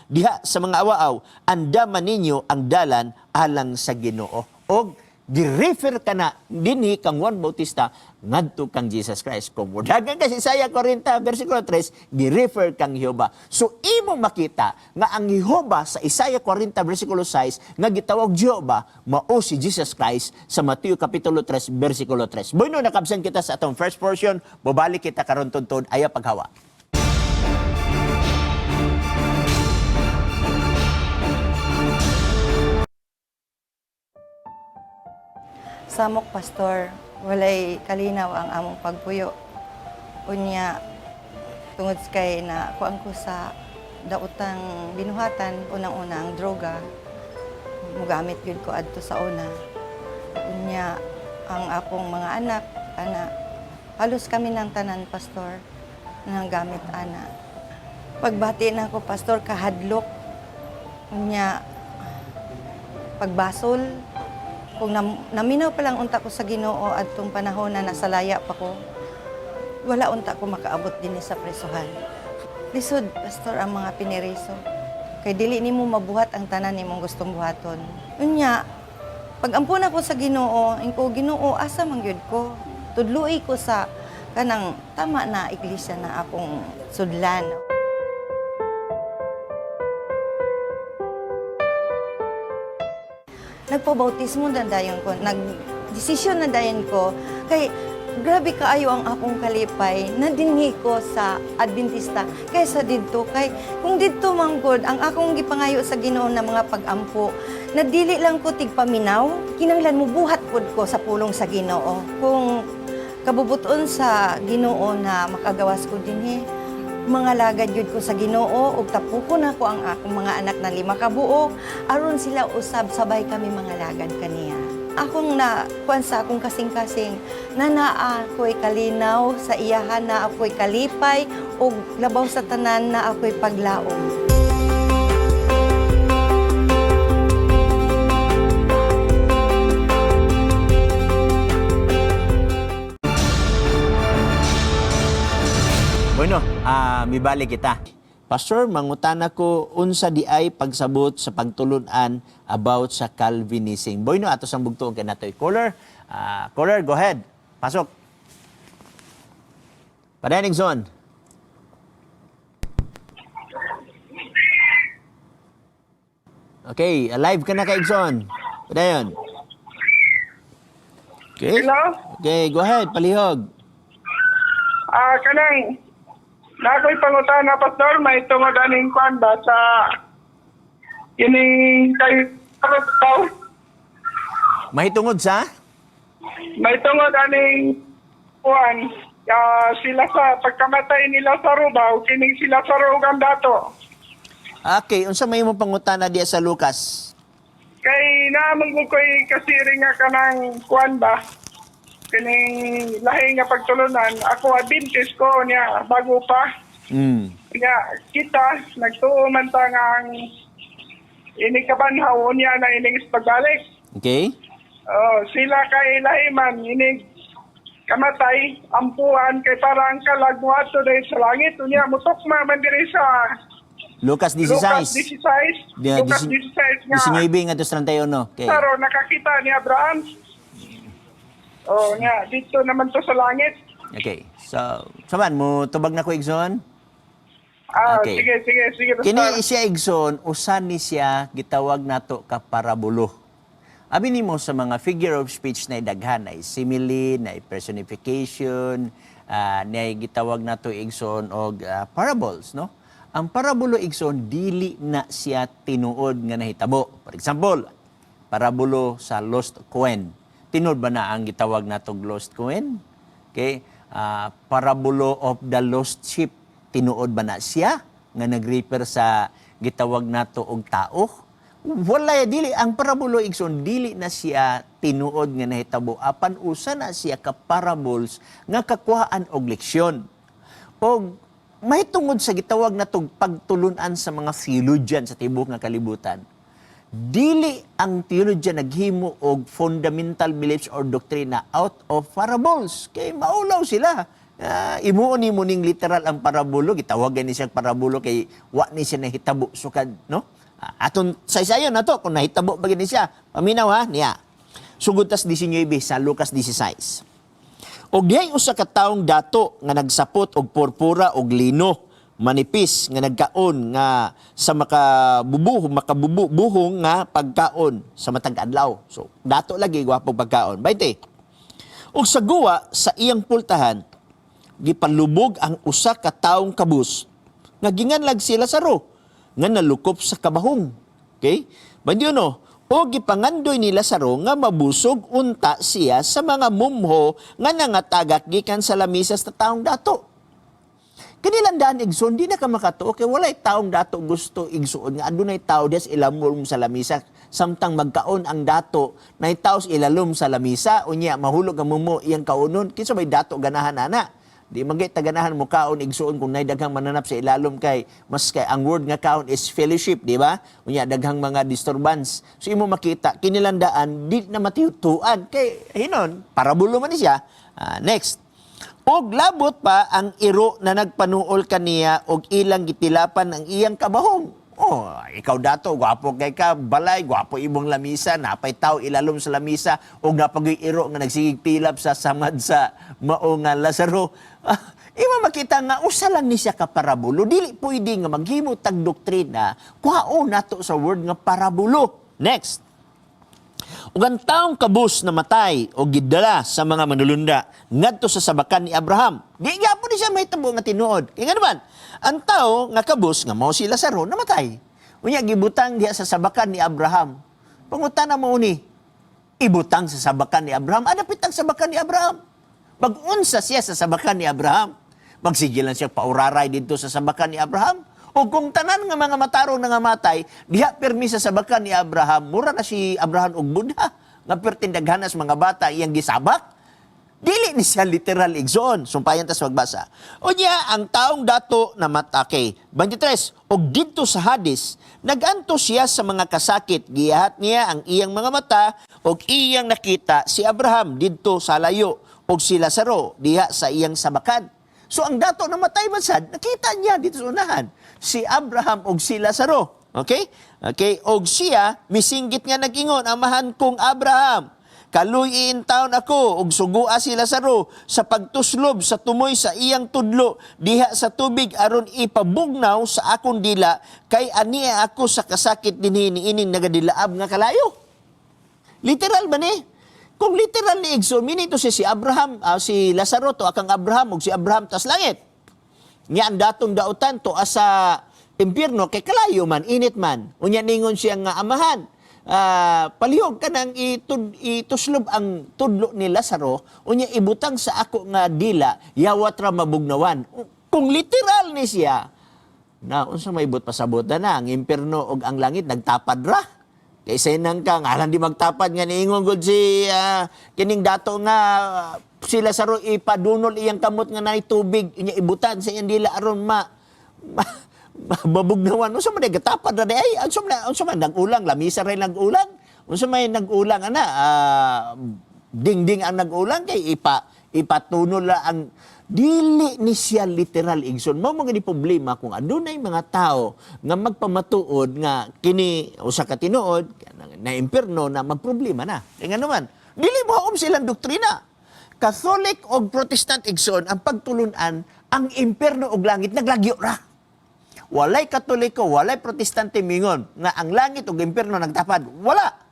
diha sa mga awaaw, andaman ninyo ang dalan alang sa Ginoo.'" Og gi-refer ka na dinhi kang Juan Bautista ngadto kang Jesus Christ. Kung mudagan ka sa Isaiah 40 versikulo 3, gi-refer kang Jehova. So imo makita nga ang Jehova sa Isaiah 40 versikulo 6 nga gitawag Jehova, mao si Jesus Christ sa Mateo kapitulo 3 versikulo 3. Bueno, nakabsan kita sa atong first portion, bobalik kita karon tuntun, ayaw paghawa. Samok, Pastor, walay kalinaw ang among pagpuyo. Unya, tungod kay na kuan ko sa daotang binuhatan, unang-una ang droga, mugamit gyud ko adto sa una. Unya, ang akong mga anak, ana, halos kami ng tanan, Pastor, nang gamit ana. Pagbati na ako, Pastor, kahadlok. Unya, pagbasol, kung naminaw pa lang unta ko sa Ginoo adtong panahon na nasa laya pa ko, wala unta ko makaabot dinhi sa presohan. Lisod, Pastor, ang mga piniriso. Kay dili nimo mabuhat ang tanan nimong gustong buhaton. Unya, pag ampo na ko sa Ginoo, ingko, "Ginoo, asa man gyud ko? Tudloi ko sa kanang tama na iglesia na akong sudlan. Nagpabautismo na dayon ko, nagdesisyon na dayon ko kay grabe kaayo ang akong kalipay na dinhi ko sa Adventista kaysa didto, kay kung didto man gud ang akong gipangayo sa Ginoo na mga pag-ampo na dili lang ko tigpaminaw, kinahanglan mo buhat pud ko sa pulong sa Ginoo. Kung kabubuton sa Ginoo na makagawas ko dinhi, mga lagad yun ko sa Ginoo ug tapukon ako ang akong mga anak na 5 ka buok aron sila usab sabay kami mga lagad kaniya. Akong na kuan sa akong kasing-kasing na naa ako'y kalinaw sa iyahan, na ako'y kalipay ug labaw sa tanan na ako'y paglaom. Bueno, mibalik kita. Pastor, mangutana ko unsa di ay pagsabot sa pagtulunan about sa Calvinism. Bueno, ato sang bugtuon kay natoy caller. Caller, go ahead. Pasok. Padayaning zone. Okay, alive ka na kay Igson. Padayon. Okay. Hello? Okay, go ahead, palihog. Kanang nakoy pangutana, pastor, may tungod aning kwan ba sa kining kay Tao? Mahitungod sa? May tungod aning kwan sila sa pagkamatay nila sa Rubaw, kining sila sa Rugang dato. Okay, unsa may imong pangutana diya sa Lucas? Kay naamang ko ko'y kasiri nga kanang kwan ba, kining lahi nga pagtulunan, ako Adventist ko niya bago pa. Nga kita nagtuo man ta nga ang ini kabanhaw niya na ining pagbalik. Okay? Oh, sila kay lahiman inig kamatay ampuan kay para ang kalag moadto dahil sa langit, unya mutokma man diri sa Lucas 16. Lucas 16. Di- Lucas 16 nga 19 nga 31. Okay. Pero nakakita ni Abraham. Oh, nga dito naman to sa langit. Okay. So, saman mo tubag na ko, Igson. Ah, Okay. sige sige sige pastor. Kini siya, Igson, usan ni siya gitawag nato ka parabulo. Abi nimo sa mga figure of speech na daghan ay simile, na personification, na gitawag nato, Igson, og parables, no? Ang parabulo, Igson, dili na siya tinuod nga nahitabo. For example, parabulo sa lost coin. Tinuod ba na ang gitawag natog lost coin? Okay? Parabulo of the lost sheep. Tinuod ba na siya nga nag-refer sa gitawag nato og tao? Wala, dili ang parabulo, igsoon, dili na siya tinuod nga nahitabo, apan usa na siya ka parables nga kakuhaan og leksyon. Og mahitungod sa gitawag natog pagtulunan sa mga theologian sa tibuok nga kalibutan, dili ang theologian naghimo og fundamental beliefs or doktrina out of parables kay maulaw sila. Imuon nimo ning literal ang parabulo, gitawagan ni siya parabulo kay wa ni siya nahitabo sukad, no? Aton saysayon nato kung nahitabo ba gini siya. Paminaw ha niya. Sugod tas 19 sa Lucas 16. Og dihay usa ka taong dato nga nagsapot og purpura og lino manipis nga nagkaon nga sa makabubuhong makabubuhong nga pagkaon sa matag adlaw. So dato lagi gwapo pagkaon. 20. Og sa guwa sa iyang pultahan gipalubog ang usa ka taong kabus nga ginganlag si Lazaro nga nalukop sa kabahong. Okay? 21. O gipangandoy ni Lazaro nga mabusog unta siya sa mga mumho nga nangatagak gikan sa lamisa sa taong dato. Kanilang daan, igsoon, di na ka makatuo kay walay taong dato gusto, igsoon, nga adunay tao des ilamol sa lamisa samtang magkaon ang dato nay tao sa ilalom sa lamisa, unya mahulog ang mumo iyang kaunon. Kinsa may dato ganahan ana? Di man gay taganahan mo kaon, igsuon, kung nay daghang mananap sa ilalom, kay mas kay ang word nga kaon is fellowship, di ba? Unya daghang mga disturbance. So imo makita kinilandaan di na matutuan kay hinon parabulo man ni siya. Next. Og labot pa ang iro na nagpanuol kaniya og ilang gitilapan ang iyang kabahong. Oh, ikaw dato, gwapo kay ka, balay, gwapo imong lamisa, napay tao ilalom sa lamisa, o napagoy iro nga nagsigig tilap sa samad sa mao nga Lazaro. Ah, imo makita nga usa lang ni siya ka parabulo, dili pwede nga maghimo tag doktrina, kuhaon nato sa word nga parabulo. Next. Ug ang taong kabus na matay o gidala sa mga manulunda ngadto sa sabakan ni Abraham. Di gyapon ni siya mahitabo nga tinuod. Kay ngano man, ang tao nga kabus nga mao si Lazaro namatay. Unya gibutang diha sa sabakan ni Abraham. Pangutana mo ni, ibutang sa sabakan ni Abraham. Adapit ang sabakan ni Abraham. Mag-unsa siya sa sabakan ni Abraham. Magsige lang siya pauraray dito sa sabakan ni Abraham. O kung tanan nga mga matarong nangamatay, diha permi sa sabakan ni Abraham, mura na si Abraham og Buddha, nga pertindaghanas mga bata iyang gisabak. Dili ni siya literal, igsoon. Sumpayan tas magbasa. Unya, ang taong dato na matake. 23, og didto sa Hades, naganto siya sa mga kasakit. Giyahat niya ang iyang mga mata og iyang nakita si Abraham didto sa layo og si Lazaro diha sa iyang sabakan. So ang dato na matay man sad, nakita niya dito sa unahan si Abraham og si Lazaro. Okay? Okay, og siya misinggit nga nag-ingon, "Amahan kong Abraham, kaluy taon ako og sugua si Lazaro sa pagtuslob sa tumoy sa iyang tudlo diha sa tubig aron ipabugnaw sa akong dila kay ania ako sa kasakit dinhi niining nagadilaab nga kalayo." Literal ba ni? Kung literal ni, igsoon, meaning to si Abraham, si Lazaro to akang Abraham ug si Abraham tas langit. Nya ang datong dautan to asa impyerno kay kalayo man, init man. Unya ningon siya nga, "Amahan, palihog ka nang ituslob ang tudlo ni Lazaro, unya ibutang sa ako nga dila, yawat ra mabugnawan." Kung literal ni siya, na unsa may but pasabot na ang impyerno ug ang langit nagtapad ra. Kay senang ka nga di magtapad nga niingon gud si kining dato nga si Lazaro ipadunol iyang kamot nga naay tubig, inya ibutan sa iyang dila aron ma mabugnawan. Unsa man gatapad ra di ay? Unsa man nag-ulang lamisa ra nag-ulang? Unsa may nag-ulang ana, dingding ang nag-ulang kay ipatunol la ang? Dili ni siya literal, igsoon. Mao mga ni problema kung adunay mga tao nga magpamatuod nga kini usa ka tinuod na impierno na magproblema na. Kay ngano man, dili mo haom silang doktrina. Catholic o Protestant, igsoon, ang pagtulunan, ang impierno ug langit naglagyo ra. Walay Katoliko, walay Protestante mingon nga ang langit ug impierno nagtapad. Wala.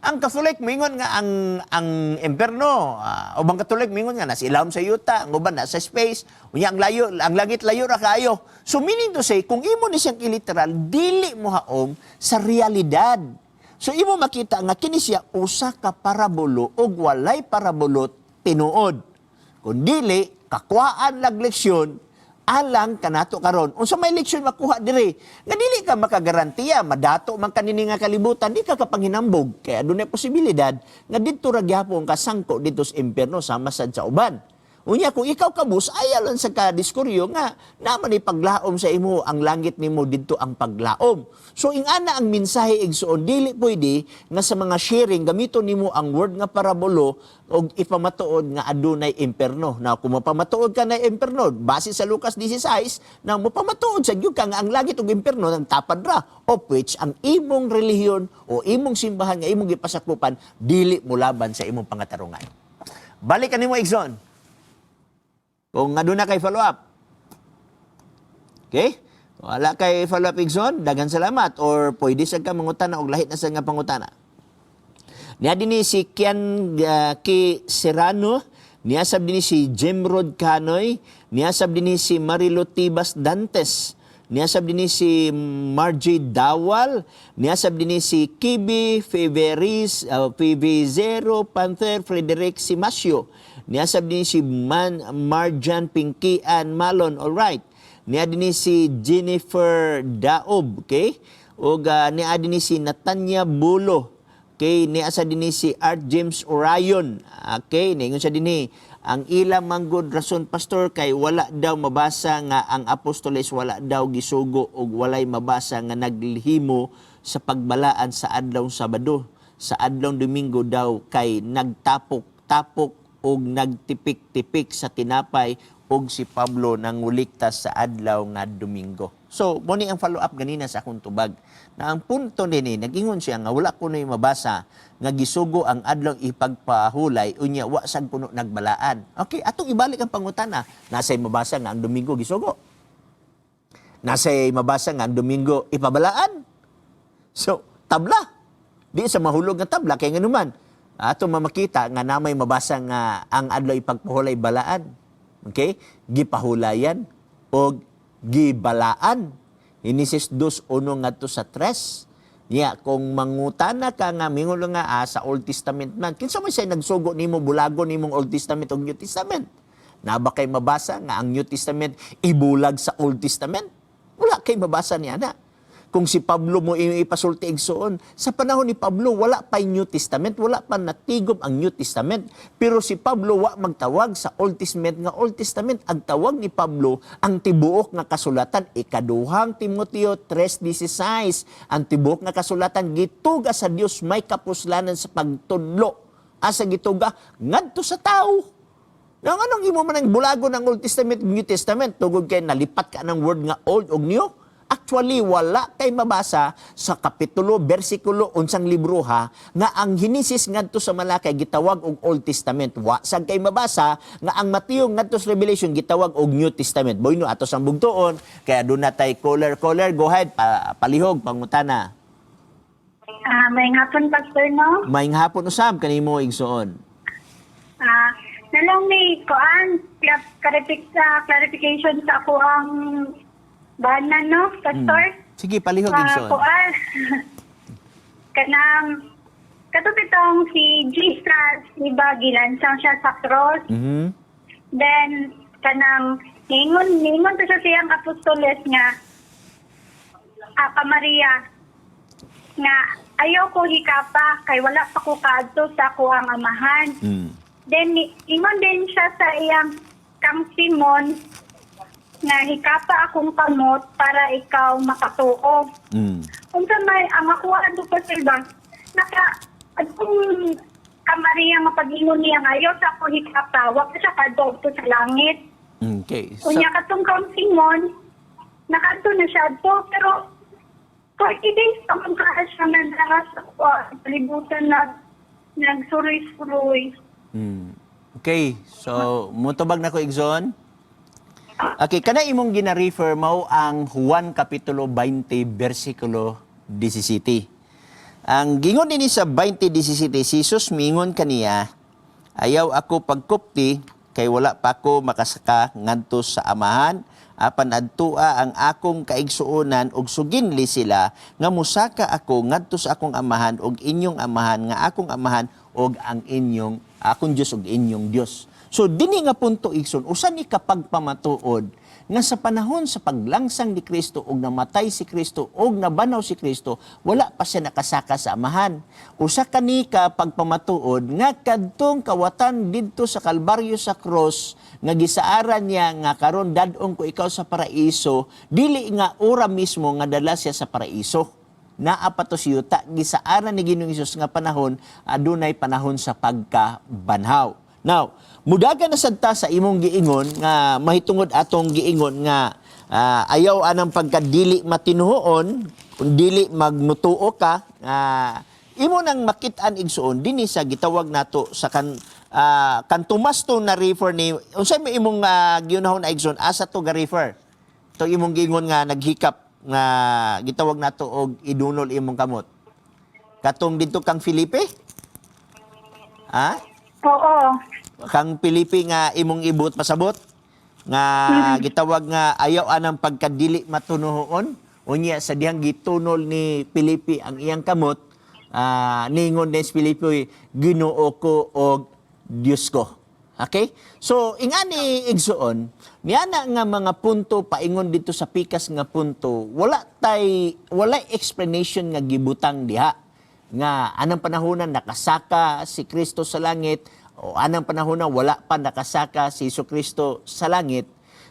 Ang Catholic mingon nga ang impierno, ubang Catholic mingon nga nasa ilawom sa yuta, ang uban nasa space, unya ang layo, ang langit layo ra kaayo. So meaning to say, kung imo ni siyang iliteral, dili mo haom sa realidad. So imo makita nga kini siya usa ka parabolo ug walay parabolo tinuod. Kung dili, kakuhaan lag leksyon alang kanato karon. Unsa may leksyon makuha dire? Nga dili ka makagarantiya madato man kanini nga kalibutan, di ka kapanghinambog kay adunay posibilidad nga didto ra gyapon ka sangko didto sa impierno sama sad sa uban. Unya kung ikaw kabus, ayaw lang sa kadiskuryo nga naman ni paglaom sa imo ang langit nimo didto ang paglaom. So ingana ang mensahe, igsoon, dili pwede nga sa mga sharing gamiton nimo ang word nga parabolo og ipamatuod nga adunay imperno. Na kung mapamatuod ka na imperno base sa Lucas 16, na mapamatuod sa gyud ka nga ang langit ug imperno nagtapad ra, of which ang imong relihiyon o imong simbahan nga imong gipasakupan dili molaban sa imong pangatarungan. Balik kanimo, igsoon. Kung aduna kay follow up. Okay? Wala kay follow up, igsoon, daghan salamat or pwede sa ka mangutana og lahi na sa nga pangutana. Niya dinhi si Kian Ki Serrano, niya sab dinhi si Jimrod Canoy, niya sab dinhi si Marilo Tibas Dantes, niya sab dinhi si Margie Dawal, niya sab dinhi si Kibi Feveris, PV0 Panther Frederick Simasio, niya sab dinhi si Man Marjan Pinkian Malon, all right. Niya dinhi si Jennifer Daob, okay? Ug niya dinhi si Natanya Bulo. Okay, niya sa dinhi si Art James Orion. Okay, ningon sa dinhi, ang ilang manggod rason, pastor, kay wala daw mabasa nga ang apostoles wala daw gisugo og walay mabasa nga naglihimo sa pagbalaan sa adlaw Sabado. Sa adlaw Domingo daw kay nagtapok-tapok og nagtipik-tipik sa tinapay og si Pablo nangulikta sa adlaw nga Domingo. So, mo ni ang follow-up ganina sa akong tubag. Na ang punto nini, nag-ingon siya nga wala ko na mabasa nga gisugo ang adlaw ipagpahulay, unya wa sad kuno nagbalaan. Okay, atong ibalik ang pangutana. Nasa'y mabasa nga ang Domingo gisugo? Nasa'y mabasa nga ang Domingo ipabalaan? So, tabla. Di sa mahulog nga tabla, kaya nga naman, ato mamakita nga namay mabasa nga ang adlaw ipagpahulay balaan. Okay? Gipahulayan o gibalaan. Genesis 2:1 ngadto sa 3. Niya, kung mangutana ka nga, mingon nga sa Old Testament man, kinsa man siya nagsugo nimo bulago nimong Old Testament o New Testament? Na ba kay mabasa nga ang New Testament ibulag sa Old Testament? Wala kay mabasa niya na. Kung si Pablo mo ipasulti igsoon, sa panahon ni Pablo wala pa New Testament, wala pa natigom ang New Testament. Pero si Pablo wa magtawag sa Old Testament nga Old Testament. Ang tawag ni Pablo ang tibuok nga kasulatan, Ikaduhang Timoteo 3:16. Ang tibuok nga kasulatan gituga sa Dios, may kapuslanan sa pagtudlo. Asa gituga? Ngadto sa tao. Yang anong imo man ang bulago ng Old Testament ug New Testament tungod kay nalipat ka ng word nga old ug new? Actually, wala kay mabasa sa kapitulo, bersikulo, unsang libro ha, nga ang Genesis ngadto sa Malakay gitawag og Old Testament. Wa sad kay mabasa nga ang Mateo ngadto sa Revelation gitawag og New Testament. Boy no, ato sang bugtuon, kaya doon na tay caller, caller, go ahead, palihog, pangutana. May hapon, Pastor, no? Maayong hapon usab kanimo, igsoon. Nalang may koan, clarification sa ako ang bana, no, Pastor? Sige, palihog, igsoon. Koan. Kanang, katupitong si Jesus, di ba, gilansang siya sa cross. Then, kanang, ningon to siya siyang apostoles nga, ka Maria, nga ayaw ko hikapa kay wala pa ko kaadto sa ako ang amahan. Then ingon din siya sa iyang kang Simon nga hikapa akong kamot para ikaw makatuo. Unsa may ang ako adto pa sir ba? Naka adtong ka Maria nga pag-ingon niya nga ayaw sa ako hikapa, wa pa siya kadto sa langit. Okay. So, Unya katong kang Simon, nakaadto na siya adto pero 40 days pa man ka siya nandara sa kalibutan na nagsuroy-suroy. Okay, so mutubag na ko, igsoon. Okay, kana imong gina-refer mao ang Juan kapitulo 20 bersikulo 17. Ang gingon dinhi sa 20:17, si Jesus miingon kaniya, "Ayaw ako pagkupti kay wala pa ko makasaka ngadto sa Amahan, apan adtua ang akong kaigsuonan ug suginli sila nga musaka ako ngadto sa akong Amahan ug inyong Amahan, nga akong Amahan ug ang inyong akong Dios ug inyong Dios." So dinhi nga punto, igsoon, usa ni kapagpamatuod nga sa panahon sa paglangsang ni Kristo ug namatay si Kristo ug nabanaw si Kristo, wala pa siya nakasaka sa Amahan. Usa kani ka pagpamatuod nga kadtong kawatan didto sa Kalbaryo sa cross nga gisaaran niya nga karon dad-ong ko ikaw sa paraiso, dili nga ora mismo nga dala siya sa paraiso. Naa pa to si yuta, gisaaran ni Ginoong Hesus nga panahon adunay panahon sa pagkabanhaw. Now, mudagan na sad ta sa imong giingon nga mahitungod atong giingon nga ayaw anang pagkadili matinuon, kung dili magnutuo ka, imo nang makit-an, igsuon, dinhi sa gitawag nato sa kan Tomas to na refer ni unsay may imong giunahon na, igsoon, asa to ga refer to imong giingon nga naghikap nga gitawag nato og idunol imong kamot, katong didto kang Felipe, ha? Oo. Kang Felipe nga imong ibot pasabot nga gitawag nga ayaw anang pagkadili matunuhon, unya sa dihang gitunol ni Felipe ang iyang kamot, ningon din si Felipe, "Ginoo ko og Dios ko." Okay? So, ingani, igsuon, niana nga mga punto paingon dito sa pikas nga punto, wala explanation nga gibutang diha nga anang panahonan nakasaka si Kristo sa langit o anang panahonan wala pa nakasaka si Kristo sa langit.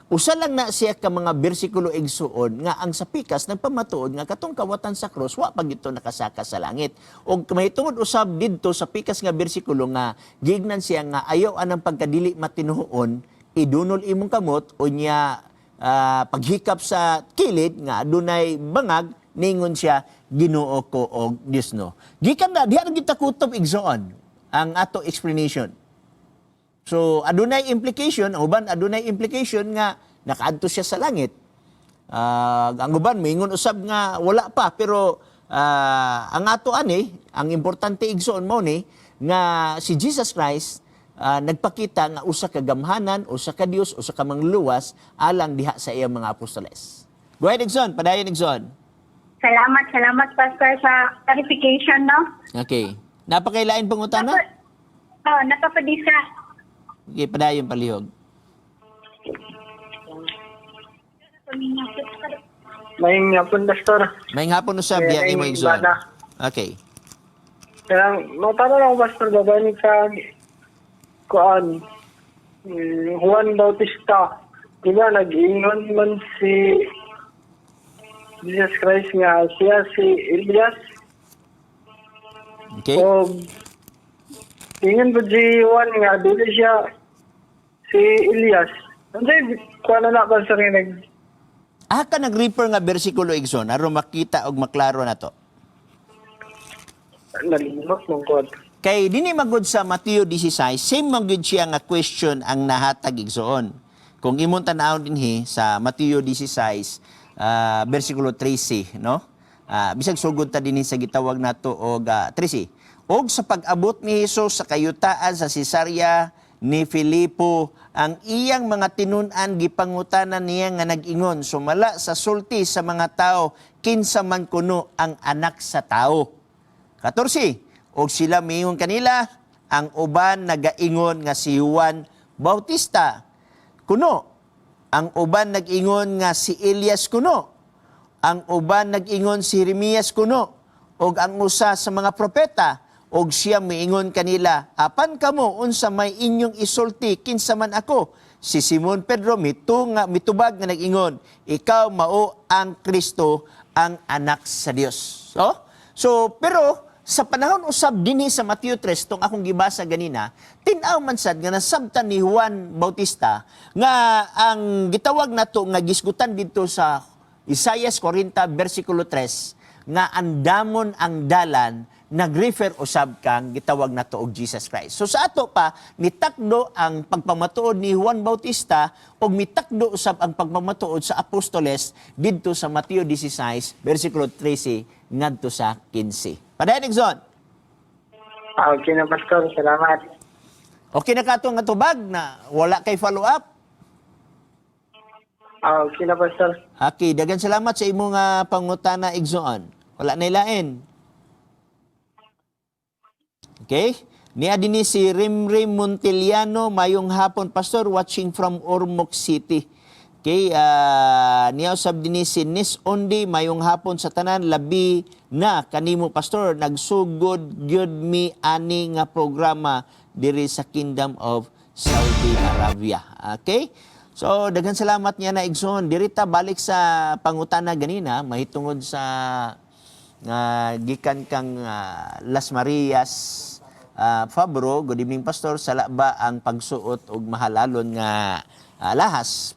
Usa lang na siya ka mga bersikulo, igsuon, nga ang sa pikas nagpamatuod nga katong kawatan sa cross wa pa gito nakasaka sa langit. Og mahitungod usab didto sa pikas nga bersikulo nga gignan siya nga ayaw anang pagkadili matinuon, idunol imong kamot, unya paghikap sa kilid nga adunay bangag, ningon siya, "Ginoo ko og Dios," no. Gikan na diha na kita kutob, igsoon, ang ato explanation. So adunay implication, ang uban adunay implication nga nakaadto siya sa langit. Ang uban moingon usab nga wala pa, pero ang ato ani, ang importante, igsoon, mo ni nga si Jesus Christ nagpakita nga usa ka gamhanan, usa ka Dios, usa ka mangluluwas alang diha sa iyang mga apostoles. Go ahead, igsoon, padayon, igsoon. Salamat, salamat, Pastor, sa clarification, no? Okay. Napakailain pangutana? Oh, nakapadisa. Okay, padayon palihog. Maayong hapon, Pastor. Maayong hapon usab diha nimo, igsoon. Bana. Okay. Kaya, mangutana lang ako, Pastor, babalik sa kuan, Juan Bautista. Di ba, nag-ingon man si Jesus Christ nga siya si Elias. O, ingon ba si Juan nga, dili siya si Elias. Ano kuan na na, Pastor, nga nag Ah, ka nag-refer nga bersikulo, igsoon, aron makita og maklaro na to. Nalimot mong kuan. Kay dinhi magud sa Mateo 16, same man gyud siya nga question ang nahatag, igsoon. Kung imong tan-awon dinhi sa Mateo 16, bersikulo 13, no? Bisag sugod ta dinhi sa gitawag nato og 13. Og sa pag-abot ni Hesus sa kayutaan sa Cesarea ni Filipo, ang iyang mga tinun-an gipangutana niya nga nag-ingon, "Sumala sa sulti sa mga tao, kinsa man kuno ang Anak sa Tao?" 14. Og sila miingon kanila, ang uban nagaingon nga si Juan Bautista kuno. Ang uban nag-ingon nga si Elias kuno. Ang uban nag-ingon si Jeremias kuno. Og ang usa sa mga propeta. Og siya miingon kanila, "Apan kamo, unsa may inyong isulti kinsa man ako?" Si Simon Pedro mitunga mitubag nga nag-ingon, "Ikaw mao ang Kristo, ang Anak sa Dios." So pero sa panahon usab dinhi sa Mateo 3 tong akong gibasa ganina, tin-aw man sad nga nasabtan ni Juan Bautista nga ang gitawag nato nga gisgutan didto sa Isaias 40 versikulo 3 nga andamon ang dalan, nag-refer usab kang gitawag nato og Jesus Christ. So sa ato pa nitakdo ang pagpamatuod ni Juan Bautista ug mitakdo usab ang pagpamatuod sa apostoles didto sa Mateo 16 versikulo 13 ngadto sa 15. Padayon, igsoon. Ah, okay na, Pastor. Salamat. Okay na kato nga tubag na wala kay follow up? Ah, okay na, Pastor. Okay, daghang salamat sa imong pangutana, igsoon. Wala na ilain. Okay? Niya dinhi si Rimrim Montiliano, "Mayong hapon, Pastor, watching from Ormoc City." Okay, niya usab dinhi si Nis Ondi, "Mayong hapon sa tanan, labi na kanimo, Pastor, nagsugod gyud mi ani nga programa diri sa Kingdom of Saudi Arabia." Okay? So, daghan salamat niya na, igsoon. Diri ta balik sa pangutana ganina mahitungod sa nga gikan kang Las Marias Fabro, "Good evening, Pastor. Sala ba ang pagsuot og mahalalon nga lahas?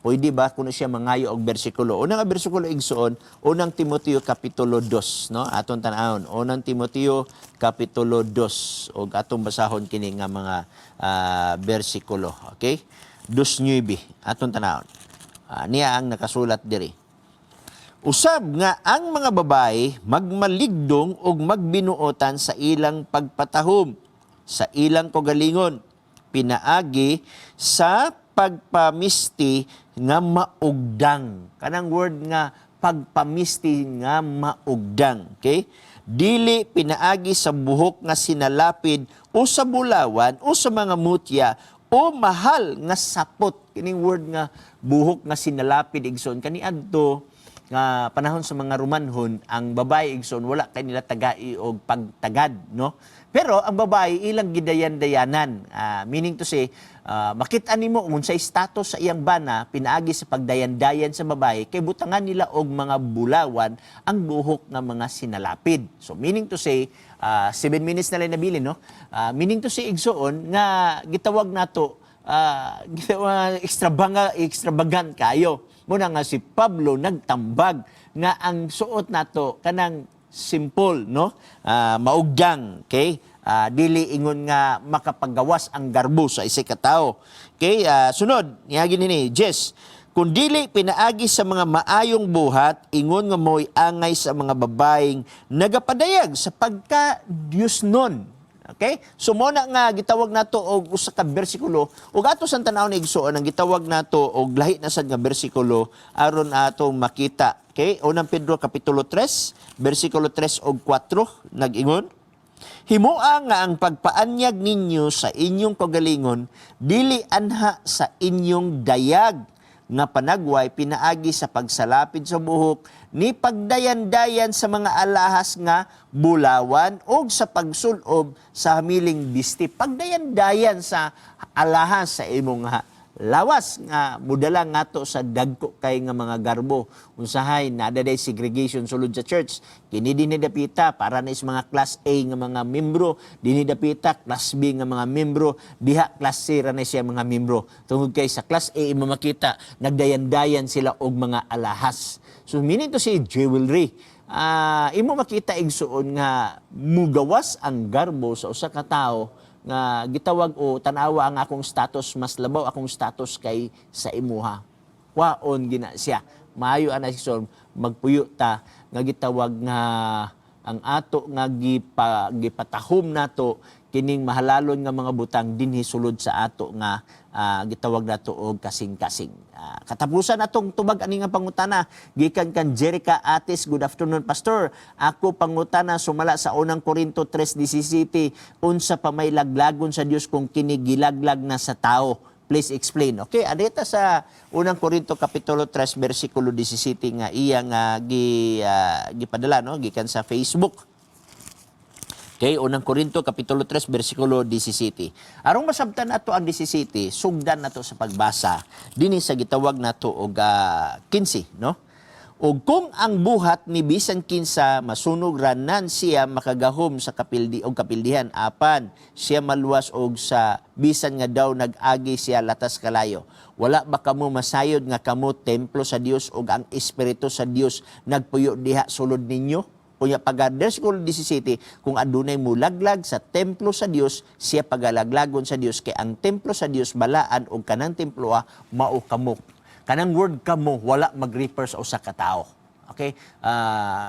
Pwede ba kuno siya mangayo og bersikulo?" Unang nga bersikulo, igsoon, Unang Timoteo kapitulo 2, no? Aton tan-awon. Unang Timoteo kapitulo 2 og atong basahon kini nga mga bersikulo, okay? 2:9 aton tan-awon. Niya ang nakasulat diri. Usab nga ang mga babae magmaligdong ug magbinuotan sa ilang pagpatahom, sa ilang kaugalingon, pinaagi sa pagpamisti nga maugdang. Kanang word nga pagpamisti nga maugdang. Okay? Dili pinaagi sa buhok nga sinalapid o sa bulawan o sa mga mutya o mahal nga sapot. Kining word nga buhok nga sinalapid, igsoon, kaniadto nga panahon sa mga Romanhon, ang babae, igsoon, wala kay nila tagai og pagtagad, no? Pero ang babae ilang gidayan-dayanan. Meaning to say, makita nimo unsay status sa iyang bana pinaagi sa pagdayan-dayan sa babae kay butangan nila og mga bulawan ang buhok nga mga sinalapid. So meaning to say, 7 minutes na lang nabilin, no? Meaning to say, igsoon, nga gitawag nato Extravagant kayo. Muna nga si Pablo nagtambag nga ang suot nato kanang simple, no? Maugang, okay? Dili ingon nga makapagawas ang garbo sa isa ka tawo. Okay, sunod, niagi nini, Jess. Kung dili pinaagi sa mga maayong buhat, ingon nga mo'y angay sa mga babaeng nagapadayag sa pagka Diyos nun. Okay? So mo na nga gitawag nato og usa ka bersikulo ug ato sa tan-aw ni igsoon ang gitawag nato og lahi na sad nga bersikulo aron ato makita. Okay? Unang Pedro kapitulo 3, bersikulo 3 ug 4 nag-ingon: "Himoa nga ang pagpaanyag ninyo sa inyong kagalingon dili anha sa inyong dayag nga panagway pinaagi sa pagsalapid sa buhok ni pagdayan-dayan sa mga alahas nga bulawan o sa pagsulob sa hamiling bisti." Pagdayan-dayan sa alahas sa imong lawas nga mudala ngato sa dagko kay nga mga garbo. Unsahay nadaday segregation sulod sa church. Kini dinhi dapita para na is mga class A nga mga membro, dinhi dapita class B nga mga membro, diha class C ra na siya mga membro. Tungod kay sa class A imo makita nagdayan-dayan sila og mga alahas. So meaning to say jewelry. Imo makita igsuon nga mugawas ang garbo sa usa ka tawo nga gitawag o tanawa ang akong status, mas labaw akong status kay sa imuha. Kwaon gina siya. Maayo ana igsoon magpuyo ta nga gitawag nga ang ato nga gipatahom nato kining mahalalon nga mga butang dinhi sulod sa ato nga gitawag nato og kasing-kasing. Katapusan atong tubag ani nga pangutana gikan kan Jerica Atis. "Good afternoon, Pastor. Ako pangutana sumala sa Unang Korinto 3:17, unsa pa may laglagon sa Dios kung kini gilaglag na sa tao? Please explain." Okay, adita sa Unang Korinto kapitulo 3 bersikulo 17 nga iya nga gipadala, no, gikan sa Facebook. Okay, Unang Korinto kapitulo 3 bersikulo 17. Arong masabtan nato ang 17, sugdan nato sa pagbasa dinhi sa gitawag nato og 15, no? "Og kung ang buhat ni bisan kinsa masunog, ranan siya makagahom sa kapildi og kapildihan, apan siya maluwas og sa bisan nga daw nag-agi siya latas kalayo. Wala ba kamo masayod nga kamo templo sa Dios ug ang Espiritu sa Dios nagpuyo diha sulod ninyo?" Unya pag bersikulo 17, "Kung adunay mulaglag sa templo sa Dios, siya pagalaglagon sa Dios, kay ang templo sa Dios balaan ug kanang templo mao kamo." Kanang word "kamo" wala mag-refer sa usa ka tawo. Okay?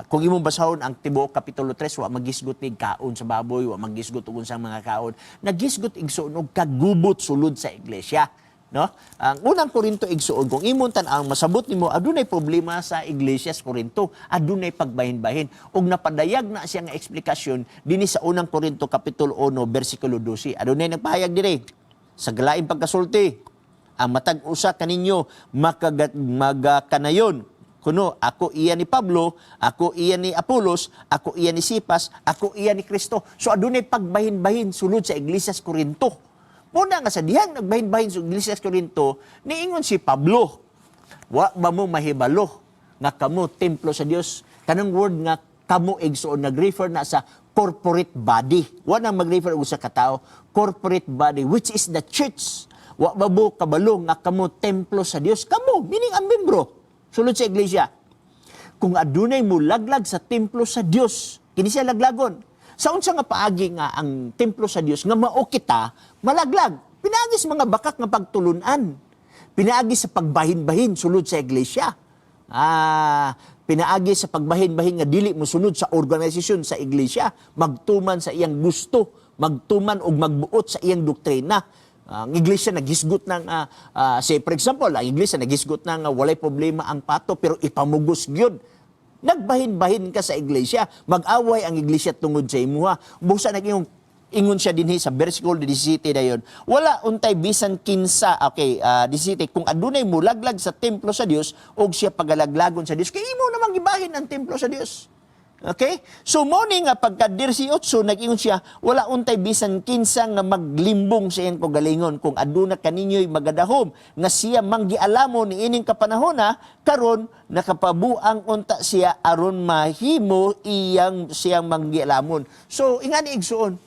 Kung imong basahon ang tibuok kapitulo 3, wa magisgot ni kaon sa baboy, wa magisgot og unsang mga kaon. Nagisgot igsuon og kagubot sulod sa iglesia. No? Ang Unang Korinto igsuon, kung imong tan-ang masabot nimo adunay problema sa iglesia sa Korinto, adunay pagbahin-bahin ug napadayag na siya nga eksplikasyon dinhi sa Unang Korinto kapitulo 1 bersikulo 12. Adunay nagpahayag dire sa galaing pagkasulti: "Ang matag usa kaninyo makagat magakanayon kuno, 'Ako iya ni Pablo, ako iya ni Apolos, ako iya ni Sipas, ako iya ni Kristo.'" So adunay pagbahin-bahin sulod sa iglesia sa Korinto. Muna nga sa dihang nagbahin-bahin sa iglesia sa Korinto, niingon si Pablo, "Wa ba mo mahibalo nga kamo templo sa Dios?" Kanang word nga "kamo" igsoon nag-refer na sa corporate body. Wa nang mag-refer og sa katao, corporate body which is the church. "Wa ba mo kabalo nga kamo templo sa Dios?" Kamo, meaning ang membro sulod sa iglesia. "Kung adunay mulaglag sa templo sa Dios, kini siya laglagon." Sa unsa nga paagi nga ang templo sa Dios nga mao kita malaglag? Pinaagi sa mga bakak nga pagtulunan. Pinaagi sa pagbahin-bahin sulod sa iglesia. Pinaagi sa pagbahin-bahin nga dili mo sunod sa organisasyon sa iglesia, magtuman sa iyang gusto, magtuman og magbuot sa iyang doktrina. Ang iglesia naghisgot ng say for example, ang iglesia naghisgot ng walay problema ang pato pero ipamugos gyud. Nagbahin-bahin ka sa iglesia, mag-away ang iglesia tungod sa imuha. Busa nag-ingon ingon siya dinhi sa versikulo 17 dayon. Wala untay bisan kinsa, okay, 17, "Kung adunay mulaglag sa templo sa Dios og siya pagalaglagon sa Dios." Kay imo namang gibahin ang templo sa Dios. Okay? So mo ni nga pagka 18 nag-ingon siya, "Wala untay bisan kinsa nga maglimbong sa iyang kaugalingon. Kung aduna kaninyo'y magadahom nga siya manggialamo ni ining kapanahona karon, nakapabuang unta siya aron mahimo iyang siyang manggialamon." So ingani igsuon,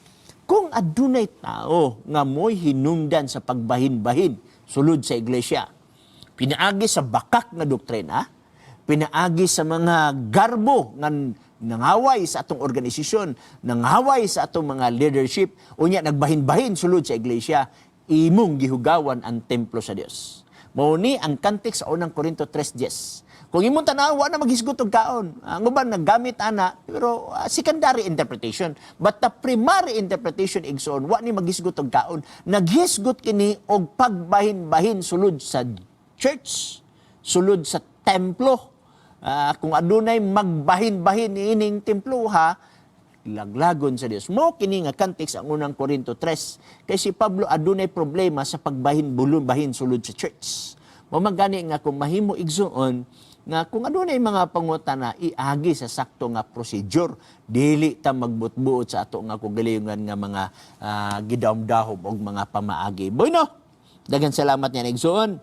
Kung adunay tao nga mo'y hinungdan sa pagbahin-bahin sulod sa iglesia, pinaagi sa bakak nga doktrina, pinaagi sa mga garbo nga nangaway sa atong organisasyon, nangaway sa atong mga leadership, unya nagbahin-bahin sulod sa iglesia, imong gihugawan ang templo sa Dios. Mao ni ang context sa Unang Korinto 3:10. Kung imong tan-aw, wa na maghisgot og kaon. Ang uban naggamit ana, pero secondary interpretation. But the primary interpretation, igsoon, wa ni maghisgot og kaon. Naghisgot kini og pagbahin-bahin sulod sa church, sulod sa templo. Kung adunay magbahin-bahin niining templo ha, laglagon sa Dios. Mo kini nga context ang Unang Korinto 3. Kay si Pablo adunay problema sa pagbahin bulon bahin sulod sa church. Mao man gani nga kung mahimo, igsuon, nga kung adunay mga pangutana, iagi sa sakto nga procedure, dili ta magbutbuot sa ato nga kaugalingon nga mga gidahom-dahom og mga pamaagi. Bueno, daghan salamat niya, igsuon.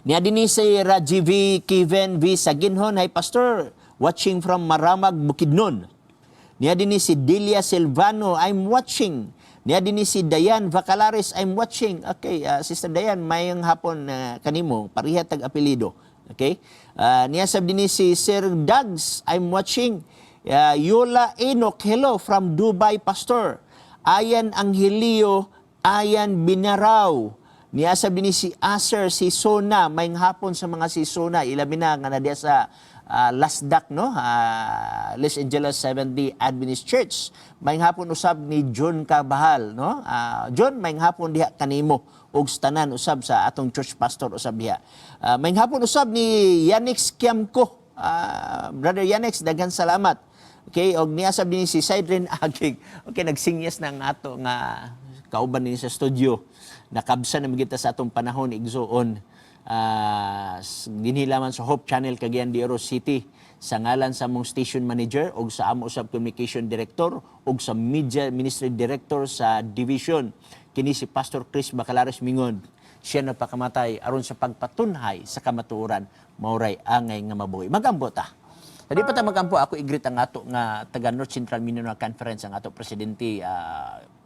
Niya dinhi si Rajiv Kevin V. Saginhon. "Hi Pastor, watching from Maramag, Bukidnon." Niya dinhi si Delia Silvano, "I'm watching." Niya dinhi si Dayan Vacalares, "I'm watching." Okay, Sister Dayan, mayong hapon kanimo, pareha tag apelyido. Okay? Niya sab dinhi si Sir Dags, "I'm watching." Yola Enoch, "Hello from Dubai, Pastor." Ayan Angelio, Ayan Binaraw. Niya sab dinhi si Aser, si Sona, mayong hapon sa mga si Sona, ilabi na nga na diya sa Lasdak, no? Los Angeles Seventh-day Adventist Church. Mayong hapon usab ni John Cabahal, no? John, mayong hapon diha kanimo ug sa tanan usab sa atong church pastor usab diha. Mayong hapon usab ni Yannick Kiamco. Brother Yannick, daghan salamat. Okay, og niya sab dinhi si Sidren Agig. Okay, nagsinyas na ang ato nga kauban dinhi sa studio. Nakabsa na kita sa atong panahon, igsuon. Dinhi lamang sa Hope Channel Cagayan de Oro City, sa ngalan sa among station manager og sa amo usab communication director og sa media ministry director sa division, kini si Pastor Chris Bacalares, mingon siya nagpakamatay aron sa pagpatunhay sa kamatuoran, mauray angay nga mabuhi. Magampo ta. Sa di pa ta magampo, ako i-greet ang ato nga taga North Central Mindanao Conference, ang ato presidente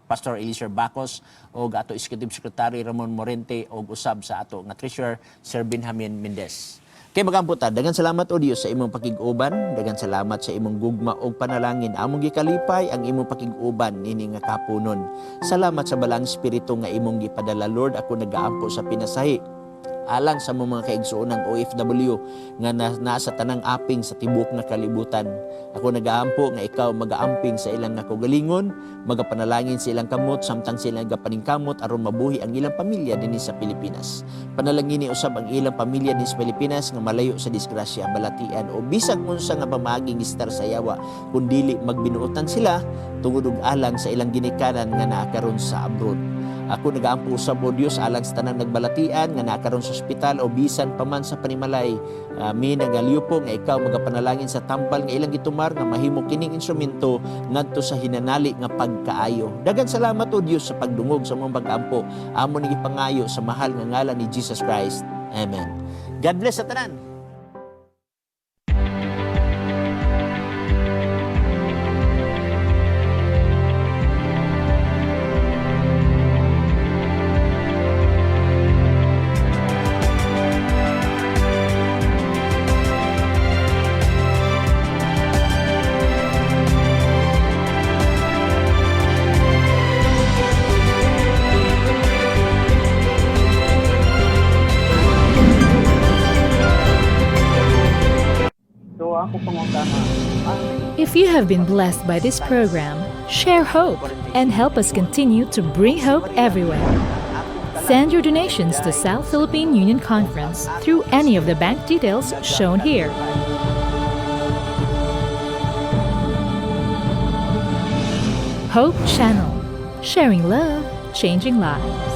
Pastor Eliezer Bacos o ato Executive Secretary Ramon Morente o usab sa ato nga Treasurer Sir Benjamin Mendez. Kay magampo ta. Daghang salamat, o Dios, sa imong pakig-uban, daghang salamat sa imong gugma ug panalangin. Among gikalipay ang imong pakig-uban nini nga kapunon. Salamat sa Balaang Espiritu nga imong gipadala, Lord. Ako nagaampo sa pinasahi alang sa mga kaigsuonang OFW nga nasa tanang aping sa tibuok nga kalibutan. Ako nagaampo nga ikaw magaamping sa ilang nga kaugalingon, magapanalangin sa ilang kamot samtang sila nagapaningkamot aron mabuhi ang ilang pamilya dinhi sa Pilipinas. Panalangini usab ang ilang pamilya dinhi sa Pilipinas nga malayo sa disgrasya, balatian o bisag unsa nga pamaaging istar sa yawa, kun dili magbinuotan sila tungod og alang sa ilang ginikanan nga naa karon sa abroad. Ako nagaampo usab, o Dios, alang sa tanang nagbalatian nga naa karon sa ospital o bisan pa man sa panimalay. Mi nagalyupo nga ikaw magapanalangin sa tambal nga ilang gitumar nga mahimo kining instrumento ngadto sa hinanali nga pagkaayo. Daghan salamat, o Dios, sa pagdungog sa among pag-ampo. Amo ni gipangayo sa mahal nga ngalan ni Jesus Christ. Amen. God bless sa tanan. So ako pangutana, If you have been blessed by this program, share hope and help us continue to bring hope everywhere. Send your donations to South Philippine Union Conference through any of the bank details shown here. Hope Channel, sharing love, changing lives.